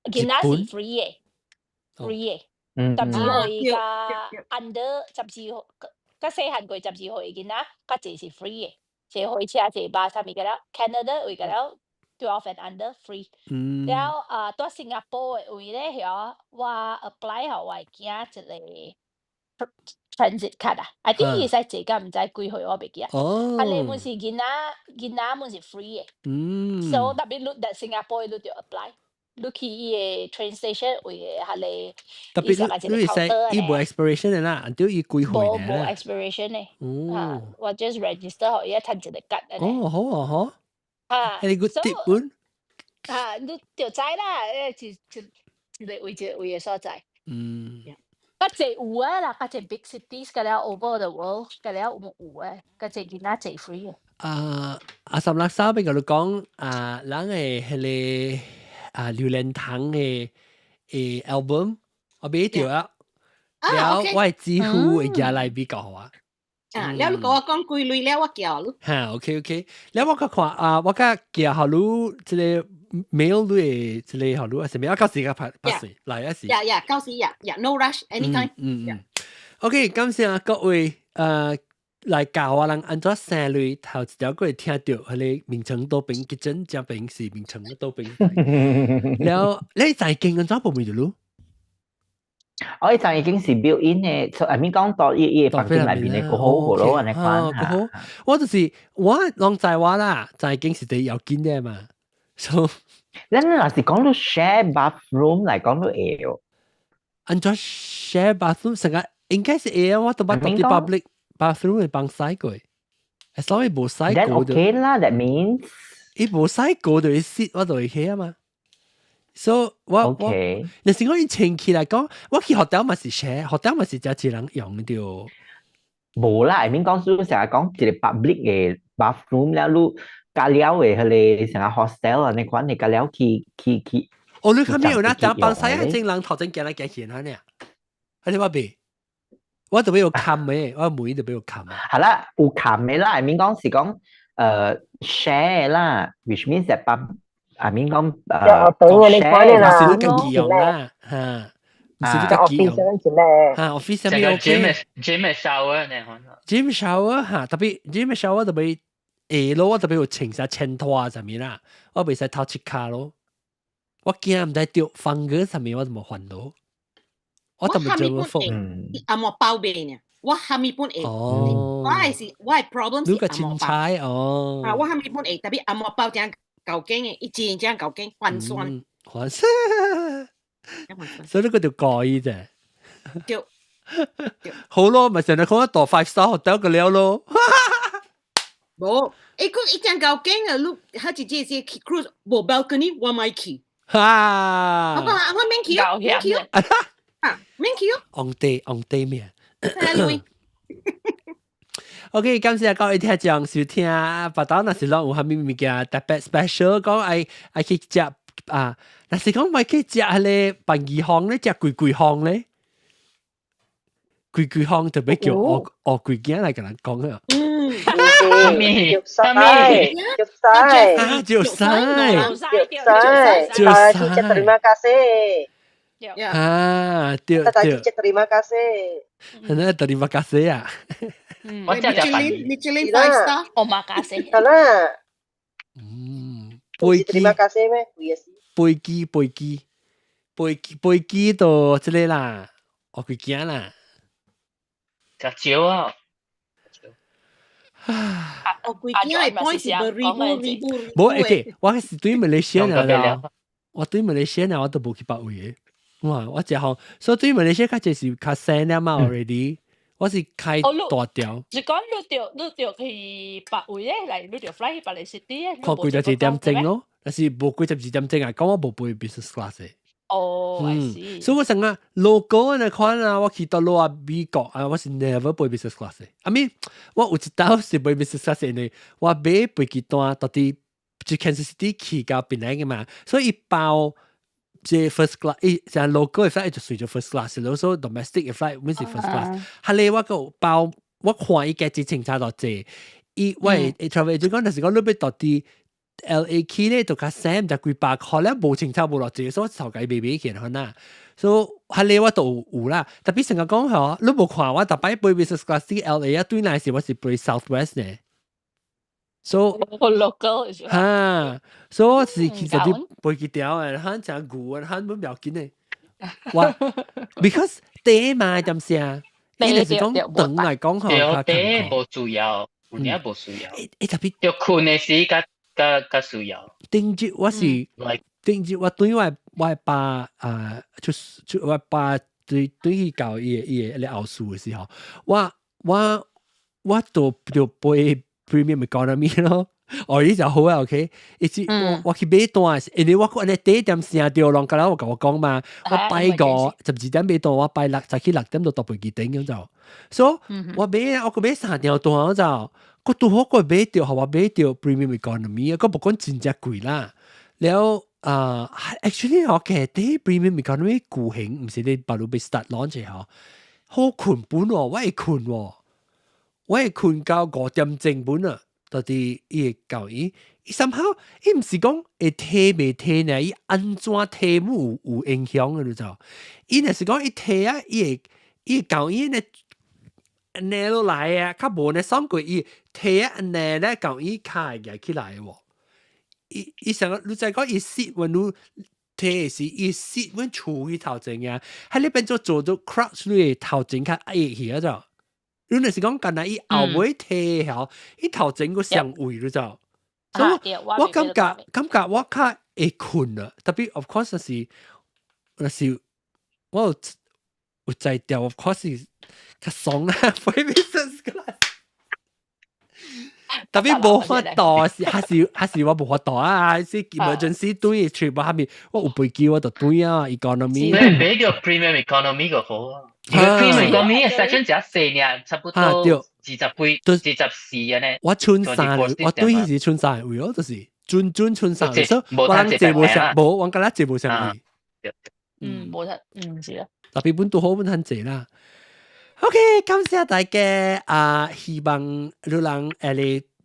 囡仔是 free 的，free 的，十二歲佮 under 十二佮細漢過12歲囡仔，較濟是 free 嘅，坐火車坐巴啥物個了，Canada 位個了 12 and under free。了啊，蹛新加坡的位咧，遐我 apply 予我的囝一個 transit card 啊，I think 伊會使坐到毋知幾歲，我袂記啊。啊，你本是囡仔，囡仔本是 free 的。So 特別你佇新加坡你就 apply，你去伊個 train station 位的彼個，特別你會使伊無 expiration 的啦，對伊幾歲無無 expiration 的。啊，我 just register 予伊趁一個卡。哦，好啊，好。啊，係個 tip 本。啊，你就知啦，誒，一一個位一個位的所在。較濟有啊啦，較濟 big cities 個了 over the world 個了有有誒，較濟囡仔坐 free 嘅。啊，阿三六三俾佢講啊，人的彼個啊榴蓮糖的誒 album 我買著啊，了我會支付會寄來美國啊。啊，了你共我講幾鐳了，我叫你。哈，OK OK，了我較看啊，我較寄予你這個 mail 你的這個予你啊，啥物啊？到時較拍拍水來啊是。 Yeah，到時 yeah，no rush anytime。嗯嗯。OK，感謝各位來教我人按怎生類頭一條過會聽著彼個眠床倒爿，結真正爿是眠床倒爿。了，你在經按怎報名著囉？我就已經是 built in 的，所以 I mean 講到伊伊房間內面的個好個咯，按呢款嚇。我就是我攏知我啦，在經是第要緊的嘛。So，咱若是講到 share bathroom 來講都會哦。按怎 share bathroom 成個應該是會啊，我都捌佇 public bathroom 會幫洗過，所以無洗過就 OK 啦，that means 伊無洗過就會濕，我就會去啊嘛。所以我我，若是講伊清氣來講，我去學校嘛是 share，學校嘛是只一人用的。無啦，I mean 講說成日講一個 public 的 bathroom 了，你加了的彼個成個 hostel 啊，呢款你加了去去去。哦，你看沒有那等幫洗啊，正人頭前行來行去呢？啊，你話別，我特別有冚的，我每特別有冚。係啦，有冚的啦，I mean 講是講share 啦，which means that I mean 講share 啦，是你家己用啦，嚇。唔是你家己用。嚇，office 上面 OK。 gym shower 呢？ gym shower 嚇，特別 gym shower 特別下咯，我特別有穿啥穿拖啥物啦，我袂使頭切卡咯。我驚毋知著放個啥物，我就無煩惱。我特別做風。阿莫包邊呢？我蝦米本會。哦。我係是我係 problem 是阿莫包。哦。啊，我蝦米本會，特別阿莫包正夠勁的，伊真正夠勁，還酸。還酸。所以呢個就改啫。對。好咯，咪成日講一度 five star hotel 個了咯。無，欸，佢伊真夠勁啊！你他直接是去 cruise 無 balcony，我莫去。哈！我講啊，我免去哦，免去哦。啊，免去哦。昂地昂地咩？ ？OK，感謝各位聽眾收聽，別當若是攏有啥物物件特別 special，講愛愛去食啊，若是講愛去食彼個飯魚方咧，食貴貴方咧，貴貴方特別叫學學貴囝來共人講啊。嗯，咩？叫晒，叫晒，啊，叫晒，叫晒，叫晒， terima kasih。啊，對對。 terima kasih。那 terima kasih 啊。我真係 Michelin five star，我馬加西。係啦。嗯，飛機。 terima kasih 咩？飛機飛機飛機飛機到這個啦，學貴囝啦。較少啊。哦，貴囝係 point 是 beribu ribu。無，OK，我是對馬來西亞啦，我對馬來西亞我都無去別位的。哇，我真好，所以對馬來西亞較濟是較細了嘛，already。我是開大條。是講你著去別位咧，來你著 fly 去別個 city 咧。看幾十二點鐘咯，但是無幾十二點鐘啊，講我無飛 business class 的。哦，所以我想啊，local 那款啊，我去到落啊美國啊，我是 never 飛 business class 的。I mean，我有一道是飛 business class 的，我買飛機單到佇就 Kansas City 去到檳城的嘛，所以伊包這 first class，伊像 local 的 flight 就隨咗 first class，然後 domestic 的 flight 毋是 first class。哈咧我個包，我看伊價錢清楚到濟，伊我會 travel agent 講，就是講你欲到佇 LA 去咧就較省，就幾百塊咧，無清楚無落濟，所以頭家買買起可能。所以彼個我都有啦。特別成日講嗬，你無看我逐擺飛 business class 去 LA 啊，對來是我是飛 Southwest 呢。所以 local 哈，所以我是其實啲飛機條誒，很真牛啊，很不要緊的。我 because 地嘛，點聲？伊就是講長來講吼，對，地無需要，有影無需要。欸，特別著睏的時較較較需要。頂日我是頂日我對我爸啊，出出我爸對對去教伊的後事的時候，我都就飛 premium economy 咯。哦，伊就好啊，OK。伊是我去買單，因為我按呢第一點聲著，人敢若有共我講嘛，我拜五12點買單，我拜六早起6點就到飛機頂咁就。所以我買我閣買三條單就，我拄好閣買著，予我買著 premium economy 啊，閣無講真正貴啦。了啊，actually 我其實啲 premium economy 舊型，毋是你 baru 欲 start launch 吼，好睏本喎，我會睏喎，我會睏到5點鐘本啊。到底伊會教伊，伊 somehow 伊毋是講會提袂提呢？伊按怎提姆有影響嘅，你知？伊若是講伊提啊，伊會教伊呢捏落來啊，較無呢爽過伊提啊捏咧，教伊跤會舉起來喎。伊伊成個你知講伊 seat 穩你提是伊 seat 穩處去頭前啊，喺你變做做做 crouch 你頭前較壓去啊就。你若是講干焦伊後尾提吼，伊頭前閣上位你知？所以我感覺我較會睏啊，特別 of course 是若是我有才調，of course 是較爽啦，飛 business class。特別無法度是，還是我無法度啊！是 emergency 對 trip 下面，我有飛機我就對啊，economy。你買著 premium economy 就好啊。premium economy 嘅 section 只細爾，差不多20幾、24安呢。我剩三，我對是剩三個位咯，就是準準剩三個，所以我人坐無上，無，我敢若坐無上位。嗯，無得，嗯是啊。特別本都好本很濟啦。OK，感謝大家啊！希望你人下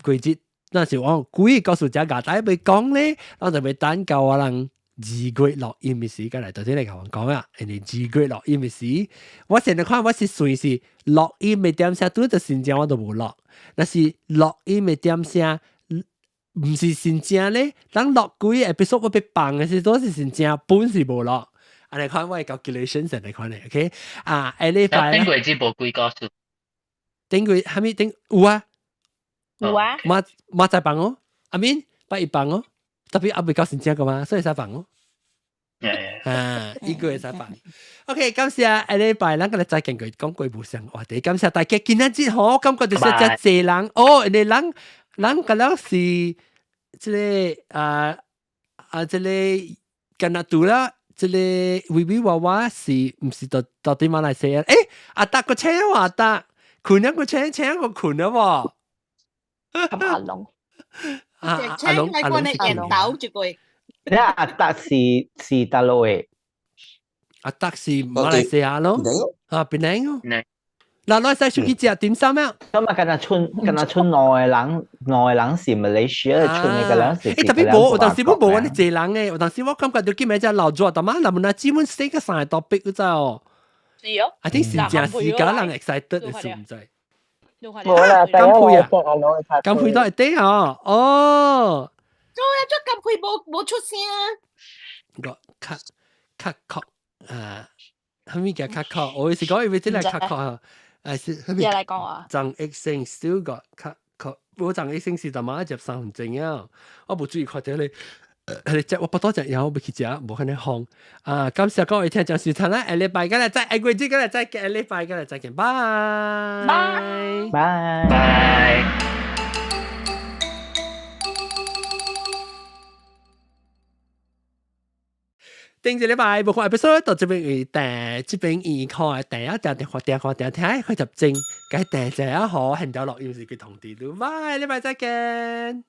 個季節，那是我故意告訴這個大家講咧，我就欲等到我人2月錄音的時間來，頭先來共我講啊，因為二月錄音的時，我現在看我是算是錄音的點聲，拄著真正我都無錄，若是錄音的點聲，毋是真正咧，咱錄幾個 episode 我欲放的時，都是真正本是無錄。按呢看我的 calculation 是按呢款的，OK？啊，下禮拜頂月只無鬼故事，頂月蝦米頂有啊？有啊。馬馬仔放哦，阿敏拜一放哦，特別還未到真正個嘛，所以會使放哦。啊，一個會使放。OK，感謝下禮拜咱閣來再見佢講過無相話題。感謝大家今仔日吼，感覺就是遮濟人哦，因為人人敢若是這個啊啊這個敢若除了。這個維維娃娃是毋是到到底馬來西亞？欸，阿達閣請我阿達，睏了閣請請個睏了無？阿龍，阿阿龍阿龍是緣投這個。你阿達是佗落的？阿達是馬來西亞咯，啊，檳城哦。嗱，來使出去食點心啊！咁啊，敢若剩敢若剩兩個人，兩個人是馬來西亞，剩一個人是。欸，特別無，有當時我無按呢濟人誒，有當時我感覺就叫咩只老早，但嘛，那麼那基本四個三個 topic 你知哦。是哦。 I think 是真時間人 excited 的時唔知。無啦，金配啊，金配都會得哦，哦。做啊，做金配無出聲。個卡卡確啊，啥物叫卡確？我是講因為這個卡確啊。還是咩來講啊？張益勝 still got 卡確，我張益勝是他媽接3分鐘啊！我無注意看到你，你食我不多食藥，欲去食，無可能放啊！感謝各位聽眾收聽啦，下禮拜閣來再下個月閣來再見，下禮拜閣來再見，拜拜拜拜。頂一禮拜無看 episode 到這邊為第這邊醫看第一定定看定看定聽去入正，該第一好很條錄音是佢同啲，拜，禮拜再見。